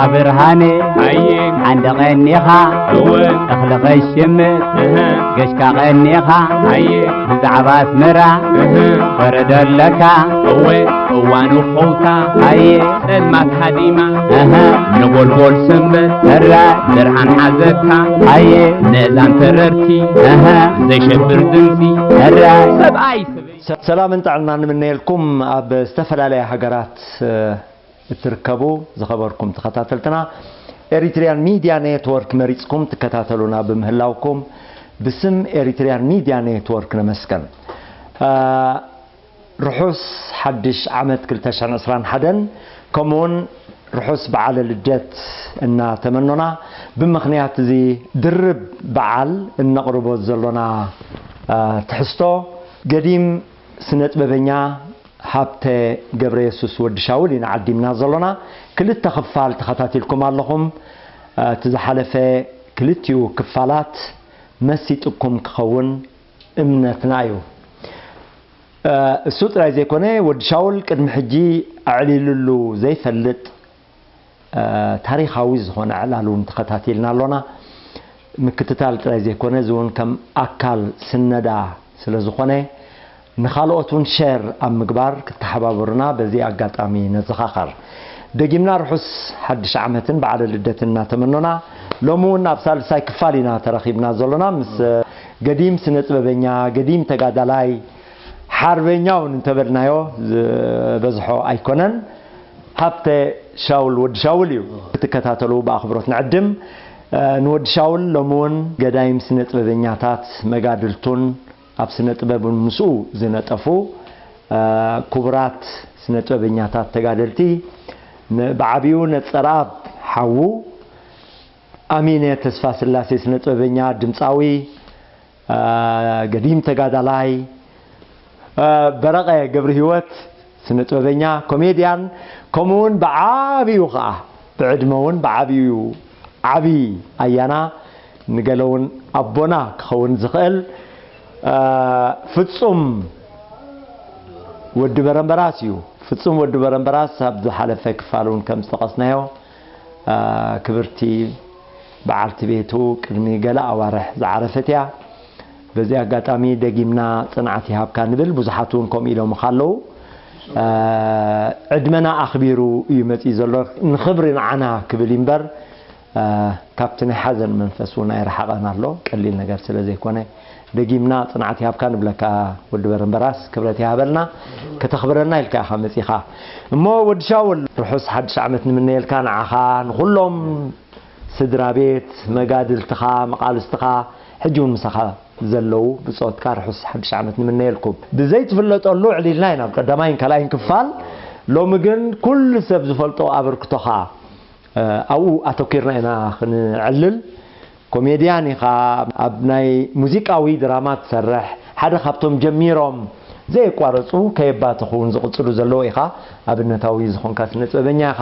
ኣብርሃነ ኣየ ሓንደ ቀኒኻ እወ እኽሊ ኸሽምት እህ ገሽካ ቀኒኻ ኣየ ብዛዕባ ኣስመራ እህ ፈረደለካ እወ እዋኑ ኸውታ ኣየ ጸልማት ሃዲማ እህ ንጎልጎል ሰንበት እረ ደርዓን ሓዘካ ኣየ ነዛን ተረርቲ እህ ዘይሸብር ድምፂ እረ ሰብኣይ ሰበይ ሰ- ሰላምን ጥዕናን ንምነየልኩም። ኣብ ዝተፈላለያ ሃገራት እትርከቡ ዝኸበርኩም ተኸታተልትና፣ ኤሪትሪያን ሚድያ ኔትወርክ መሪጽኩም ትከታተሉና ብምህላውኩም ብስም ኤሪትሪያን ሚድያ ኔትወርክ ነመስገን። አ፣ ርሑስ ሓድሽ ዓመት ክልተ ሽሕን ዕስራን ሓደን ከምኡውን ርሑስ በዓለ ልደት እናተመኖና፣ ብምኽንያት እዚ ድርብ በዓል እነቕርቦ ዘሎና፣ አ፣ ትሕዝቶ፣ ገዲም ስነ ጥበበኛ ሃብተ ገብረየሱስ ወዲ ሻውል ኢና ዓዲምና ዘሎና። ክልተ ክፋል ተኸታቲልኩም ኣለኹም። እቲ ዝሓለፈ ክልቲኡ ክፋላት መሲጥኩም ክኸውን እምነትና እዩ። እሱ ጥራይ ዘይኮነ፣ ወዲ ሻውል ቅድሚ ሕጂ ኣዕሊሉሉ ዘይፈልጥ እ፣ ታሪኻዊ ዝኾነ ዕላል እውን ተኸታቲልና ኣሎና። ምክትታል ጥራይ ዘይኮነ፣ እዚ እውን ከም ኣካል ስነዳ ስለ ዝኾነ፣ ንኻልኦት እውን ሸር ኣብ ምግባር ክተሓባበሩና በዚ ኣጋጣሚ ነዘኻኸር። ደጊምና ርሑስ ሓድሽ ዓመትን በዓለ ልደትን እናተመኖና፣ ሎሚ እውን ኣብ ሳልሳይ ክፋል ኢና ተረኺብና ዘሎና። ምስ ገዲም ስነ ጥበበኛ፣ ገዲም ተጋዳላይ፣ ሓርበኛ እውን እንተበልናዮ ዝበዝሖ ኣይኮነን። ሃብተ ሻውል፣ ወዲ ሻውል እዩ። ክትከታተሉ ብኣኽብሮት ንዕድም። እ፣ ንወዲ ሻውል ሎሚ እውን ገዳይም ስነ ጥበበኛታት መጋድልቱን ኣብ ስነ ጥበብ እውን ምስኡ ዝነጠፉ፣ እ፣ ክቡራት ስነ ጥበበኛታት ተጋደልቲ፣ ን-፣ ብዓቢኡ ነጸረኣብ ሓዉ፣ ኣሚነ ተስፋስላሴ ስነ ጥበበኛ፣ ድምጻዊ፣ እ፣ ገዲም ተጋዳላይ፣ እ፣ በረቐ ገብረህይወት ስነ ጥበበኛ፣ ኮሜድያን፣ ከምኡ እውን ብዓቢኡ ኸዓ፣ ብዕድመ እውን ብዓቢኡ ዓቢ ኣያና፣ ንገለ እውን ኣቦና ክኸውን ዝኽእል፣ እ፣ ፍጹም ወዲ በረምበራስ እዩ። ፍጹም ወዲ በረምበራስ ኣብ ዝሓለፈ ክፋል እውን ከም ዝጠቐስናዮ፣ እ፣ ክብርቲ በዓልቲ ቤቱ ቅድሚ ገለ ኣዋርሕ ዝዓረፈት እያ። በዚ ኣጋጣሚ ደጊምና ጽንዓት ይሃብካ ንብል። ብዙሓት እውን ከምኡ ኢሎምኻ ኣለዉ። እ፣ ዕድመና ኣኽቢሩ እዩ መጺኡ ዘሎ። ንኽብሪ ንዓና ክብል እዩ እምበር፣ እ፣ ካብቲ ናይ ሓዘን መንፈስ እውን ኣይረሓቐን ኣሎ። ቀሊል ነገር ስለ ዘይኮነ፣ ደጊምና ጽንዓት ይሃብካ ንብለካ ወዲ በረምበራስ፣ ክብረት ይሃበልና። ከተኽብረና ኢልካ ኢኻ መጺኻ። እሞ ወዲ ሻውል፣ ርሑስ ሓድሽ ዓመት ንምነየልካ፣ ንዓኻ፣ ንኹሎም ስድራ ቤት፣ መጋድልትኻ፣ መቓልስትኻ፣ ሕጂ እውን ምሳኻ ዘለዉ ብጾትካ ርሑስ ሓድሽ ዓመት ንምነየልኩም። ብዘይትፍለጠሉ ኣዕሊልና ኢና፣ ኣብ ቀዳማይን ካልኣይን ክፋል። ሎሚ ግን ኩሉ ሰብ ዝፈልጦ ኣበርክቶኻ፣ እ፣ ኣብኡ ኣተኲርና ኢና ክንዕልል። ኮሜድያን ኢኻ፣ ኣብ ናይ ሙዚቃዊ ድራማ ትሰርሕ፣ ሓደ ካብቶም ጀሚሮም ዘየቋረጹ ከየባተኹ እውን ዝቕጽሉ ዘለዉ ኢኻ። ኣብነታዊ ዝኾንካ ስነ ጥበበኛ ኢኻ።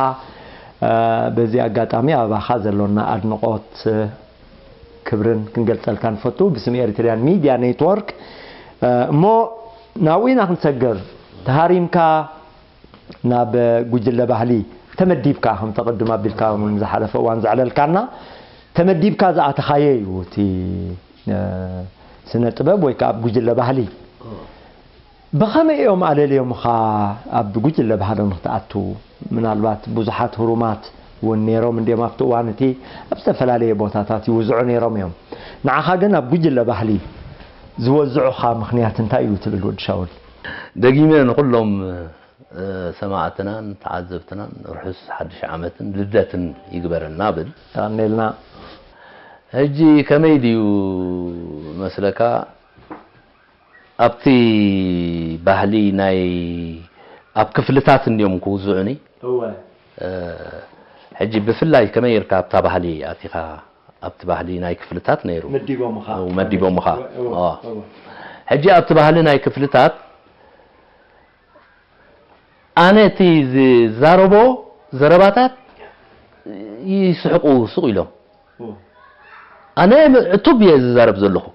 እ፣ በዚ ኣጋጣሚ ኣባኻ ዘሎና ኣድንቖት፣ እ፣ ክብርን ክንገልጸልካ ንፈቱ ብስም ኤሪትሪያን ሚድያ ኔትወርክ። እ፣ እሞ ናብኡ ኢና ክንሰግር። ተሃሪምካ ናብ ጉጅለ ባህሊ ተመዲብካ፣ ከምቲ ቅድም ኣቢልካ እውን ዝሓለፈ እዋን ዘዕለልካና፣ ተመዲብካ ዝኣተኻዮ እዩ እቲ፣ እ፣ ስነ ጥበብ ወይ ከዓ ኣብ ጉጅለ ባህሊ። ብኸመይ እዮም ኣለልዮምኻ ኣብ ጉጅለ ባህሊ ንክትኣቱ? ምናልባት ብዙሓት ህሩማት እውን ነይሮም እንድዮም ኣብቲ እዋን እቲ ኣብ ዝተፈላለየ ቦታታት ይውዝዑ ነይሮም እዮም። ንዓኻ ግን ኣብ ጉጅለ ባህሊ ዝወዝዑኻ ምኽንያት እንታይ እዩ ትብል ወዲ ሻውል? ደጊመ ንኹሎም፣ እ፣ ሰማዕትናን ተዓዘብትናን ርሑስ ሓድሽ ዓመትን ልደትን ይግበረልና ብል። የቐንየልና። ሕጂ ከመይ ድዩ መስለካ፣ ኣብቲ ባህሊ ናይ፣ ኣብ ክፍልታት እንድዮም ክውዝዑኒ። እወ። እ፣ ሕጂ ብፍላይ ከመይ ኢልካ ኣብታ ባህሊ ኣቲኻ፣ ኣብቲ ባህሊ ናይ ክፍልታት ነይሩ። መዲቦምኻ። እው፣ መዲቦምኻ። እወ፣ እወ፣ እወ። እወ። ሕጂ ኣብቲ ባህሊ ናይ ክፍልታት ኣነ እቲ ዝዛረቦ ዘረባታት ይስሕቁ ስቕ ኢሎም። እወ። ኣነ ዕቱብ እየ ዝዛረብ ዘለኹ።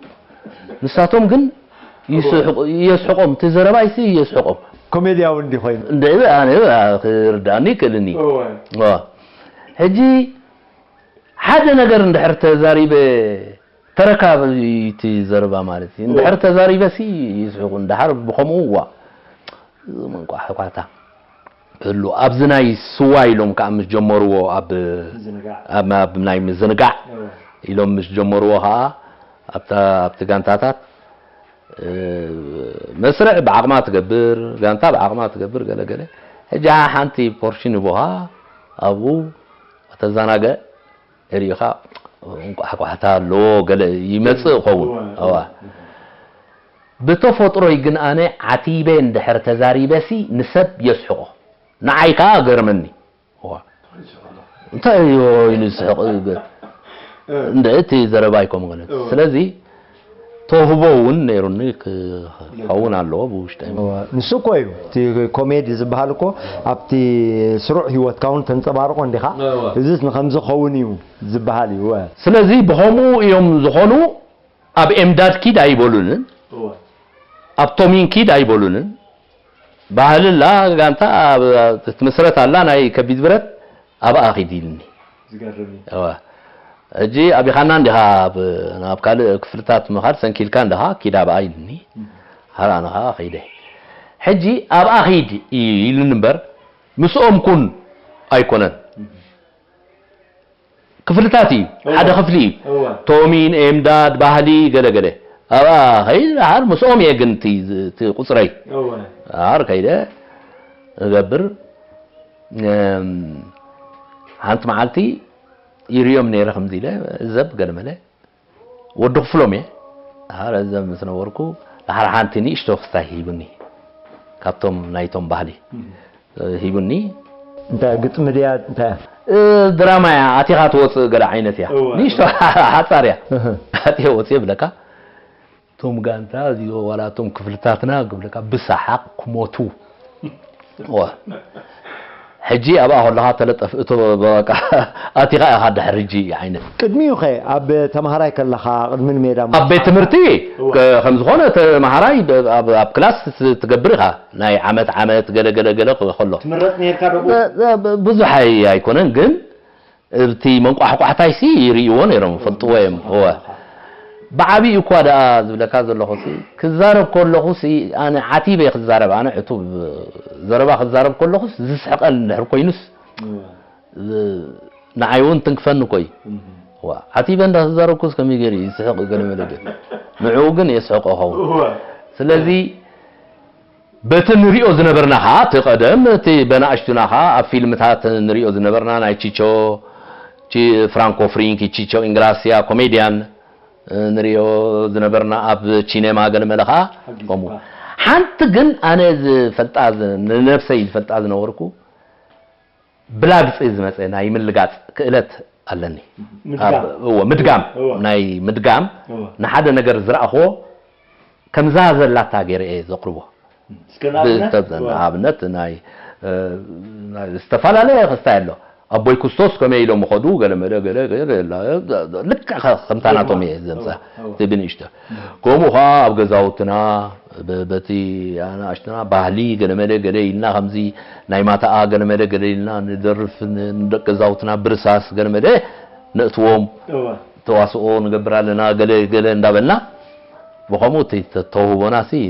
ንሳቶም ግን ይስሕቁ-፣ የስሕቆም። እቲ ዘረባይሲ የስሕቆም። ኮሜድያዊ እንዲ ኮይኑ። እንደ-፣ ኣነ ክርድኣኒ ይክእልኒ። እወ። እወ። ሕጂ ሓደ ነገር እንድሕር ተዛሪበ ተረካቢ እቲ ዘረባ ማለት እዩ። እንድሕር ተዛሪበ ሲ ይስሕቁ፣ እንድሕር ብኸምኡ ዋ መንቋሕቋታ ህሉ ኣብዚ ናይ ስዋ ኢሎም ከዓ ምስ ጀመርዎ ኣብ ምዝንጋዕ። ኣብ ኣብ ናይ ምዝንጋዕ እወ። ኢሎም ምስ ጀመርዎ ከዓ ኣብታ ኣብቲ ጋንታታት እ፣ መስርዕ ብዓቕማ ትገብር ጋንታ ብዓቕማ ትገብር ገለገለ ሕጂ ሓንቲ ፖርሽን ይቦኻ ኣብኡ ከተዘናገ ሪኢኻ እንቋሕቋሕታ ኣለዎ ገለ ይመጽእ ይኸውን እወ፣ እዋ እወ። ብተፈጥሮይ ግን ኣነ ዓቲበ እንድሕር ተዛሪበሲ ንሰብ የስሕቆ ንዓይ ከዓ ገርመኒ እዋ እንታይ እዮ ኢሉ ዝስሕቕ እንደ እቲ ዘረባ ኣይኮም ገለ ስለዚ ተውህቦ እውን ነይሩኒ ክኸውን ኣለዎ ብውሽጠይ ንሱ እኮ እዩ እቲ ኮሜዲ ዝበሃል እኮ ኣብቲ ስሩዕ ህይወትካ እውን ተንፀባርቆ እንዲኻ እዚስ ንከምዚ ኸውን እዩ ዝበሃል እዩ ስለዚ ብኸምኡ እዮም ዝኾኑ ኣብ ኤምዳድ ኪድ ኣይበሉንን ኣብ ቶሚን ኪድ ኣይበሉንን ባህልላ ጋንታ ትምስረት ኣላ ናይ ከቢድ ብረት ኣብኣ ኺድ ኢልኒ ዝገርም እዩ እዋ ሕጂ ኣቢኻና እንዲኻ ናብ ካልእ ክፍልታት ምኻድ ሰንኪልካ እንዲኻ ኪድ ኣብኣ ኢልኒ ሓራ ንኻ ኸይደ ሕጂ ኣብኣ ኺድ ኢሉኒ እምበር ምስኦም ኩን ኣይኮነን ክፍልታት እዩ ሓደ ክፍሊ እዩ ቶሚን ኤምዳድ ባህሊ ገለገለ ኣብኣ ኸይድ ሓር ምስኦም እየ ግን እቲ ቁፅረይ ሓር ከይደ እገብር ሓንቲ መዓልቲ ይርዮም ነይረ ከምዚ ኢለ ዘብ ገለመለ ወዲ ክፍሎም እየ ኣረ ዘብ ምስ ነበርኩ ድሓር ሓንቲ ንእሽቶ ክስታይ ሂቡኒ ካብቶም ናይቶም ባህሊ ሂቡኒ እንታይ ግጥሚ ድያ እንታይ ድራማ እያ ኣቲኻ ትወፅእ ገለ ዓይነት እያ ንእሽቶ ሓፃር እያ ኣቲኸ ወፅየ ብለካ እቶም ጋንታ እዚኦ ዋላ እቶም ክፍልታትና ግብለካ ብሰሓቅ ክሞቱ ሕጂ ኣብኣ ከለኻ ተለጠፍ እቶ በቃ ኣቲኻ ኢኻ ድሕር ሕጂ ዓይነት ቅድሚኡ ኸ ኣብ ተምሃራይ ከለኻ ቅድሚ ንሜዳ ኣብ ቤት ትምህርቲ ከም ዝኾነ ተምሃራይ ኣብ ክላስ ትገብር ኢኻ ናይ ዓመት ዓመት ገለ ገለ ገለ ከሎ ትምረጥ ነርካ ዶ ብዙሕ ኣይኮነን ግን እቲ መንቋሕቋሕታይሲ ይርእይዎ ነይሮም ይፈልጥዎ እዮም እወ ብዓብዩ እኳ ደኣ ዝብለካ ዘለኹ ሲ ክዛረብ ከለኹ ሲ ኣነ ዓቲበ ክዛረብ ኣነ ዕቱብ ዘረባ ክዛረብ ከለኹስ ዝስሕቀን እንድሕር ኮይኑስ ንዓይ እውን ትንክፈኒ እኮ እዩ ዓቲበ እንዳተዛረብኩስ ከመይ ገይሩ ይስሕቕ ገለ መለ ገይሩ ንዕኡ ግን የስሕቆ ኸውን ስለዚ በቲ ንሪኦ ዝነበርና ኸዓ እቲ ቀደም እቲ በናእሽቱና ኸዓ ኣብ ፊልምታት ንሪኦ ዝነበርና ናይ ቺቾ ፍራንኮ ፍሪንክ ቺቾ ኢንግራሲያ ኮሜድያን ንሪኦ ዝነበርና ኣብ ቺኔማ ገለመለ ኸዓ ከምኡ ሓንቲ ግን ኣነ ዝፈልጣ ንነብሰይ ዝፈልጣ ዝነበርኩ ብላግፂ ዝመፀ ናይ ምልጋፅ ክእለት ኣለኒ ምድጋም ናይ ምድጋም ንሓደ ነገር ዝረኣኽዎ ከምዛ ዘላታ ገይረ እየ ዘቕርቦ ንኣብነት ናይ ዝተፈላለየ ክስታይ ኣሎ ኣቦይ ክስቶስ ከመይ ኢሎም ኸዱ ገለመለ ገለ ልክዕ ከምታናቶም እየ ዘምፃ እቲ ብንእሽተ ከምኡ ከዓ ኣብ ገዛውትና በቲ ኣናእሽትና ባህሊ ገለመለ ገለ ኢልና ከምዚ ናይ ማታኣ ገለመለ ገለ ኢልና ንደርፍ ንደቂ ገዛውትና ብርሳስ ገለመለ ነእትዎም ተዋስኦ ንገብር ኣለና ገለ ገለ እንዳበልና ብኸምኡ ተውህቦና ሲ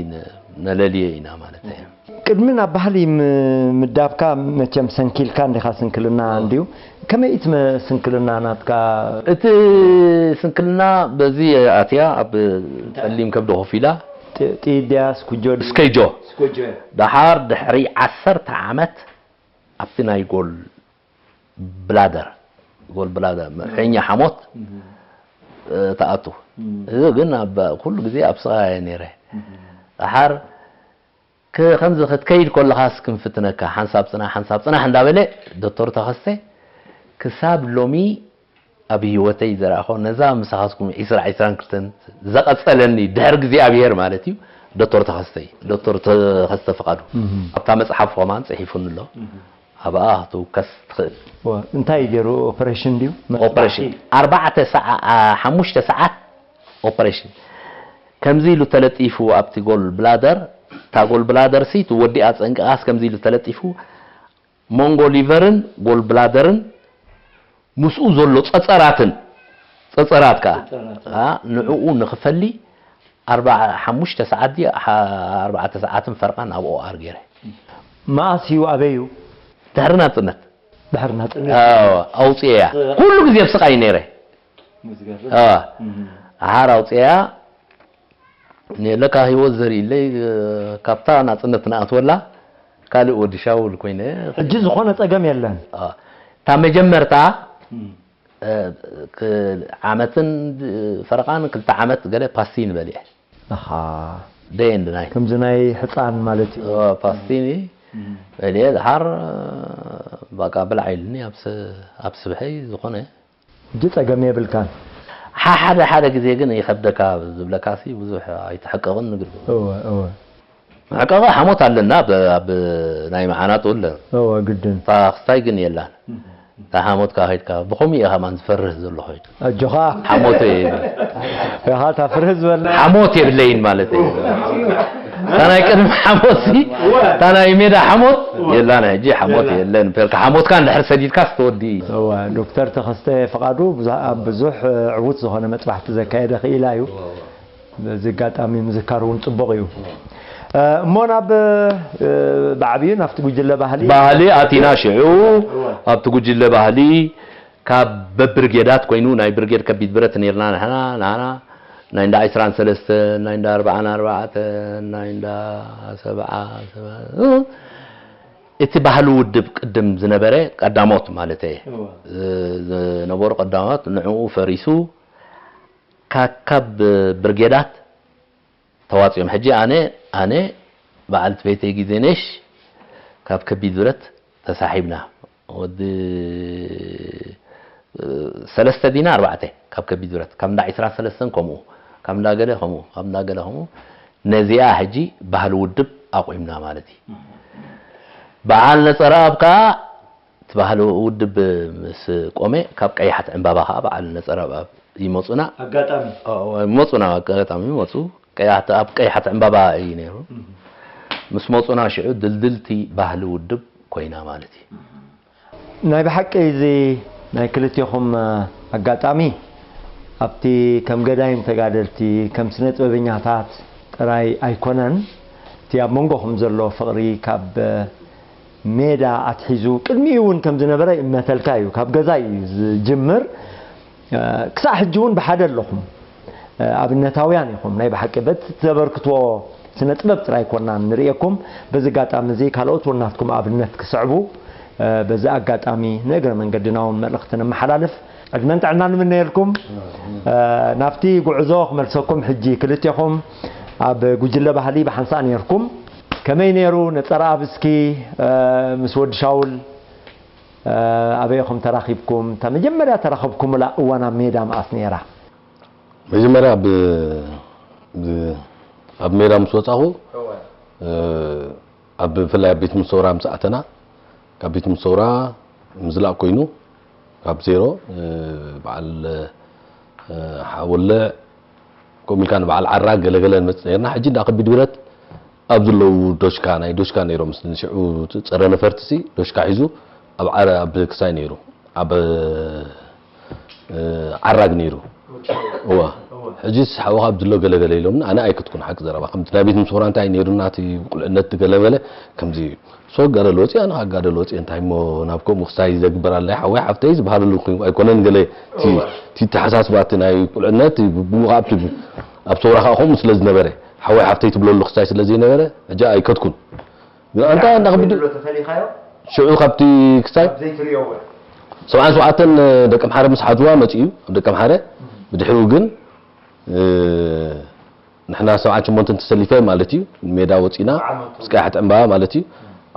ነለልየ ኢና ማለት እዩ። ቅድሚ ናብ ባህሊ ምዳብካ መቸም ሰንኪልካ እንዲኻ ስንክልና እንድዩ ከመይ እቲ ስንክልና ናትካ? እቲ ስንክልና በዚ ኣትያ ኣብ ጸሊም ከብዲ ኮፍ ኢላ ጥኢት ድያ ስኩጆ ድዩ? ስከይጆ ደሓር ድሕሪ ዓሰርተ ዓመት ኣብቲ ናይ ጎል ብላደር ጎል ብላደር መርሐኛ ሓሞት ተኣቱ እዚ ግን ኩሉ ግዜ ኣብ ስቓይ እየ ነይረ ደሓር ከምዚ ክትከይድ ከለኻስ ክንፍትነካ ሓንሳብ ፅናሕ ሓንሳብ ፅናሕ እንዳበለ ዶክተር ተኸስተ ክሳብ ሎሚ ኣብ ህይወተይ ዝረኣኾ ነዛ ምሳኻትኩም ዒስራ ዒስራን ክልተን ዘቐፀለኒ ድሕሪ እግዚኣብሄር ማለት እዩ ዶክተር ተኸስተ እዩ ዶክተር ተኸስተ ፍቓዱ ኣብታ መፅሓፉ ከማን ፅሒፉኒ ኣሎ ኣብኣ ክትውከስ ትኽእል እንታይ እዩ ገይሩ ኦፐሬሽን ድዩ ኦፐሬሽን ኣርባዕተ ሰዓ ሓሙሽተ ሰዓት ኦፐሬሽን ከምዚ ኢሉ ተለጢፉ ኣብቲ ጎል ብላደር እታ ጎል ብላደር ሲ ትወዲኣ ፀንቅቓስ ከምዚ ኢሉ ተለጢፉ መንጎ ሊቨርን ጎል ብላደርን ምስኡ ዘሎ ጸጸራትን ጸጸራት ከኣ ንዕኡ ንኽፈሊ ኣርባዓ ሓሙሽተ ሰዓት ድዩ ኣርባዕተ ሰዓትን ፈርቓን ኣብ ኦኣር ገይረ። መኣስ እዩ ኣበይ እዩ? ድሕሪ ናጽነት ድሕሪ ናጽነት ኣውፅኤያ። ኩሉ ግዜ ኣብ ስቓይ ነይረ። ኣሓር ኣውፅኤያ ለካ ህይወት ዘርእለይ ካብታ ናፅነት ንኣትወላ ካልእ ወዲ ሻውል ኮይነ። ሕጂ ዝኾነ ጸገም የለን። እታ መጀመርታ ዓመትን ፈረቓን ክልተ ዓመት ገለ ፓስቲን በሊዐ። ኣኻ ደየንድ ናይ ከምዚ ናይ ሕፃን ማለት እዩ። ፓስቲኒ በሊዐ። ድሓር በቃ ብላዕ ኢሉኒ ኣብ ስብሐይ ዝኾነ ሕጂ ጸገም የብልካን። ሓደ ሓደ ግዜ ግን ይኸብደካ ዝብለካ ሲ ብዙሕ ኣይትሕቀቕን ንግር እወ እወ መሕቀቐ ሓሞት ኣለና ኣብ ናይ መዓናጡ ኣለን እወ ግድን። እታ ክስታይ ግን የላን። እታ ሓሞትካ ከይድካ ብኸምኡ እየ ከማን ዝፈርህ ዘለኹ። ኣጆኻ ሓሞት እየ ኢኻ እታ ፍርህ ዝበልና ሓሞት የብለይን ማለት እዩ። እታ ናይ ቅድሚ ሓሞት ሲ እታ ናይ ሜዳ ሓሞት የላን። ሕጂ ሓሞት የለን። ፈልካ ሓሞትካ እንድሕር ሰዲድካ ስተወዲ እወ ዶክተር ተኸስተ ፍቓዱ ብዙ- ኣብ ብዙሕ ዕዉት ዝኾነ መጥባሕቲ ዘካየደ ክኢላ እዩ። በዚ ኣጋጣሚ ምዝካር እውን ጽቡቕ እዩ። እሞ ናብ ብዓብዩ ናብቲ ጉጅለ ባህሊ ባህሊ ኣቲና ሽዑ ኣብቲ ጉጅለ ባህሊ ካብ በብርጌዳት ኮይኑ ናይ ብርጌድ ከቢድ ብረት ነርና ንሕና ንና ናይ እንዳ ዕስራን ሰለስተን ናይ እንዳ ኣርባዓን ኣርባዕተን ናይ እንዳ ሰብዓ እቲ ባህሊ ውድብ ቅድም ዝነበረ ቀዳሞት ማለት ዝነበሩ ቀዳሞት ንዕኡ ፈሪሱ ካካብ ብርጌዳት ተዋፂኦም። ሕጂ ኣነ ኣነ በዓልቲ ቤተይ ግዜ ነሽ ካብ ከቢድ ብረት ተሳሒብና ወዲ ሰለስተ ዲና ኣርባዕተ ካብ ከቢድ ብረት ካብ እንዳ ዕስራ ሰለስተን ከምኡ ካብ እንዳ ገለ ከምኡ ካብ እንዳ ገለ ከምኡ ነዚኣ ሕጂ ባህሊ ውድብ ኣቑምና ማለት እዩ። በዓል ነፀረኣብ ከዓ እቲ ባህሊ ውድብ ምስ ቆመ ካብ ቀያሕቲ ዕምባባ ከዓ በዓል ነፀረኣብ ይመፁና ኣጋጣሚ ይመፁና ኣጋጣሚ ይመፁ ቀያሕቲ ኣብ ቀያሕቲ ዕምባባ እዩ ነይሩ። ምስ መፁና ሽዑ ድልድልቲ ባህሊ ውድብ ኮይና ማለት እዩ። ናይ ብሓቂ እዚ ናይ ክልቴኹም ኣጋጣሚ ኣብቲ ከም ገዳይም ተጋደልቲ ከም ስነ ጥበበኛታት ጥራይ ኣይኮነን። እቲ ኣብ መንጎኹም ዘሎ ፍቕሪ ካብ ሜዳ ኣትሒዙ ቅድሚኡ እውን ከም ዝነበረ ይእመተልካ እዩ። ካብ ገዛ እዩ ዝጅምር። ክሳዕ ሕጂ እውን ብሓደ ኣለኹም። ኣብነታውያን ኢኹም ናይ ብሓቂ በቲ ተበርክትዎ ስነ ጥበብ ጥራይ ኮና ንርእየኩም። በዚ ኣጋጣሚ እዚ ካልኦት እውን ናትኩም ኣብነት ክስዕቡ በዚ ኣጋጣሚ ንእግረ መንገድና እውን መልእኽቲ ነመሓላልፍ። ዕድመን ጥዕናን ንምነየልኩም። ናብቲ ጉዕዞ ክመልሰኩም ሕጂ ክልቴኹም ኣብ ጉጅለ ባህሊ ብሓንሳእ ነርኩም። ከመይ ነይሩ ነፀረ ኣብስኪ ምስ ወዲ ሻውል ኣበይ ኢኹም ተራኺብኩም? እታ መጀመርያ ተራኸብኩምላ እዋን ኣብ ሜዳ መኣስ ነይራ? መጀመርያ ብ ብ- ኣብ ሜዳ ምስ ወፃኹ ኣብ ብፍላይ ኣብ ቤት ምሰውራ ምስ ኣተና ካብ ቤት ምሰውራ ምዝላእ ኮይኑ ካብ ዜሮ በዓል ሓወልዕ ከምኡ ኢልካ ንበዓል ዓራ ገለገለ ንመፅእ ነርና። ሕጂ እንዳ ከቢድ ብረት ኣብ ዘለዉ ዶሽካ ናይ ዶሽካ ነይሮም ንሽዑ ፀረ ነፈርቲ ሲ ዶሽካ ሒዙ ኣብ ዓረ ኣብ ክሳይ ነይሩ ኣብ ዓራግ ነይሩ። እዋ ሕጂስ ሓውኻ ኣብ ዝሎ ገለገለ ኢሎምኒ ኣነ ኣይከትኩን ሓቂ ዘረባ ከምቲ ናይ ቤት ምስ ወራ እንታይ ነይሩና እቲ ቁልዕነት ገለመለ ከምዚ ሶ ጋደል ወፂ ኣነ ጋደል ወፂ እንታይ ሞ ናብ ከምኡ ክሳይ ዘግበር ኣለይ ሓወይ ሓፍተይ ዝበሃለሉ ኣይኮነን ገለ እቲ ተሓሳስባ እቲ ናይ ቁልዕነት ብሙቕ ኣብቲ ኣብ ሰውራ ከዓ ከምኡ ስለ ዝነበረ ሓወይ ሓፍተይ ትብለሉ ክሳይ ስለ ዘይነበረ ሕጂ ኣይከትኩን ግን ኣንታ እንዳኸብድ ተፈሊኻዮ ሽዑ ካብቲ ክሳይ ዘይትሪኦ ወይ ሰብዓን ሸውዓተን ደቂ ምሓረ ምስ ሓዝዋ መፂኡ ኣብ ደቂ ምሓረ ብድሕሪኡ ግን ንሕና ሰብዓን ሸሞንተን ተሰሊፈ ማለት እዩ ሜዳ ወፂና ምስ ቀያሕቲ ዕምባባ ማለት እዩ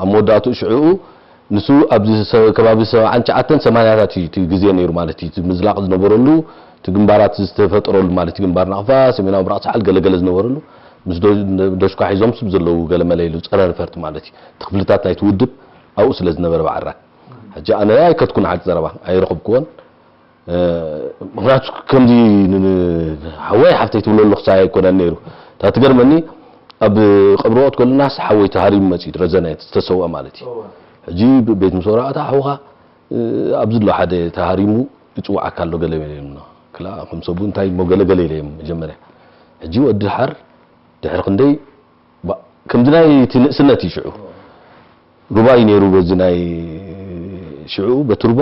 ኣብ መወዳእትኡ ሽዕኡ ንሱ ኣብዚ ከባቢ ሰብዓን ትሽዓተን ሰማንያታት እዩ እቲ ግዜ ነይሩ ማለት እዩ እቲ ምዝላቕ ዝነበረሉ እቲ ግንባራት ዝተፈጠረሉ ማለት እዩ ግንባር ናቕፋ ሰሜናዊ ምብራቕ ሰዓል ገለገለ ዝነበረሉ ምስ ዶሽኳ ሒዞም ስብ ዘለዉ ገለመለ ኢሉ ፀረ ነፈርቲ ማለት እዩ እቲ ክፍልታት ናይቲ ውድብ ኣብኡ ስለ ዝነበረ በዓራይ ሕጂ ኣነ ኣይከትኩን ሓቂ ዘረባ ኣይረኸብክዎን ምክንያቱ ከምዚ ሓወይ ሓፍተይ ትብለሉ ክሳይ ኣይኮነን ነይሩ እታ ትገርመኒ ኣብ ቀብሪ ወቅት ከሉናስ ሓወይ ተሃሪሙ መፂኡ ረዘነ ዝተሰውአ ማለት እዩ ሕጂ ቤት ምስ ወራእታ ሓውካ ኣብዚ ኣሎ ሓደ ተሃሪሙ ይፅዋዓካ ኣሎ ገለ ኢሎም ክላ ከም ሰቡ እንታይ እሞ ገለ ገለ ኢለ እዮም መጀመርያ። ሕጂ ወዲ ድሓር ድሕሪ ክንደይ ባ- ከምዚ ናይ እቲ ንእስነት እዩ ሽዑ። ሩባ እዩ ነይሩ በዚ ናይ ሽዑ በቲ ሩባ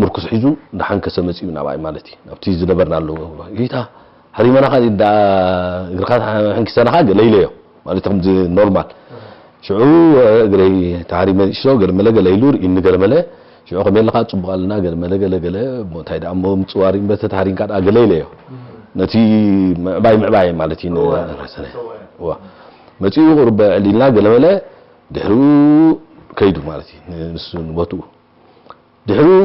ምርኩስ ሒዙ ደሓን ከሰ መፂኡ ናባይ ማለት እዩ ናብቲ ዝነበርና ኣለዎ ጌታ ሃሪመናኻ እንዳ እግርኻ ሕንኪሰናኻ ገለ ኢለዮ ማለት ከምዚ ኖርማል ሽዑ እግረይ ተሃሪመ ንእሽቶ ገለመለ ገለ ኢሉ ርእዩኒ ገለመለ ሽዑ ከመይ ኣለኻ ፅቡቕ ኣለና ገለመለ ገለ ገለ እሞ እንታይ ደኣ እሞ ምፅዋር እምበር ተተሃሪምካ ደኣ ገለ ኢለዮ ነቲ ምዕባይ ምዕባይ ማለት እዩ ንረሰነ ዋ መፂኡ ቁሩብ ዕሊልና ገለመለ ድሕሪኡ ከይዱ ማለት እዩ ንሱ ንቦትኡ ድሕሪኡ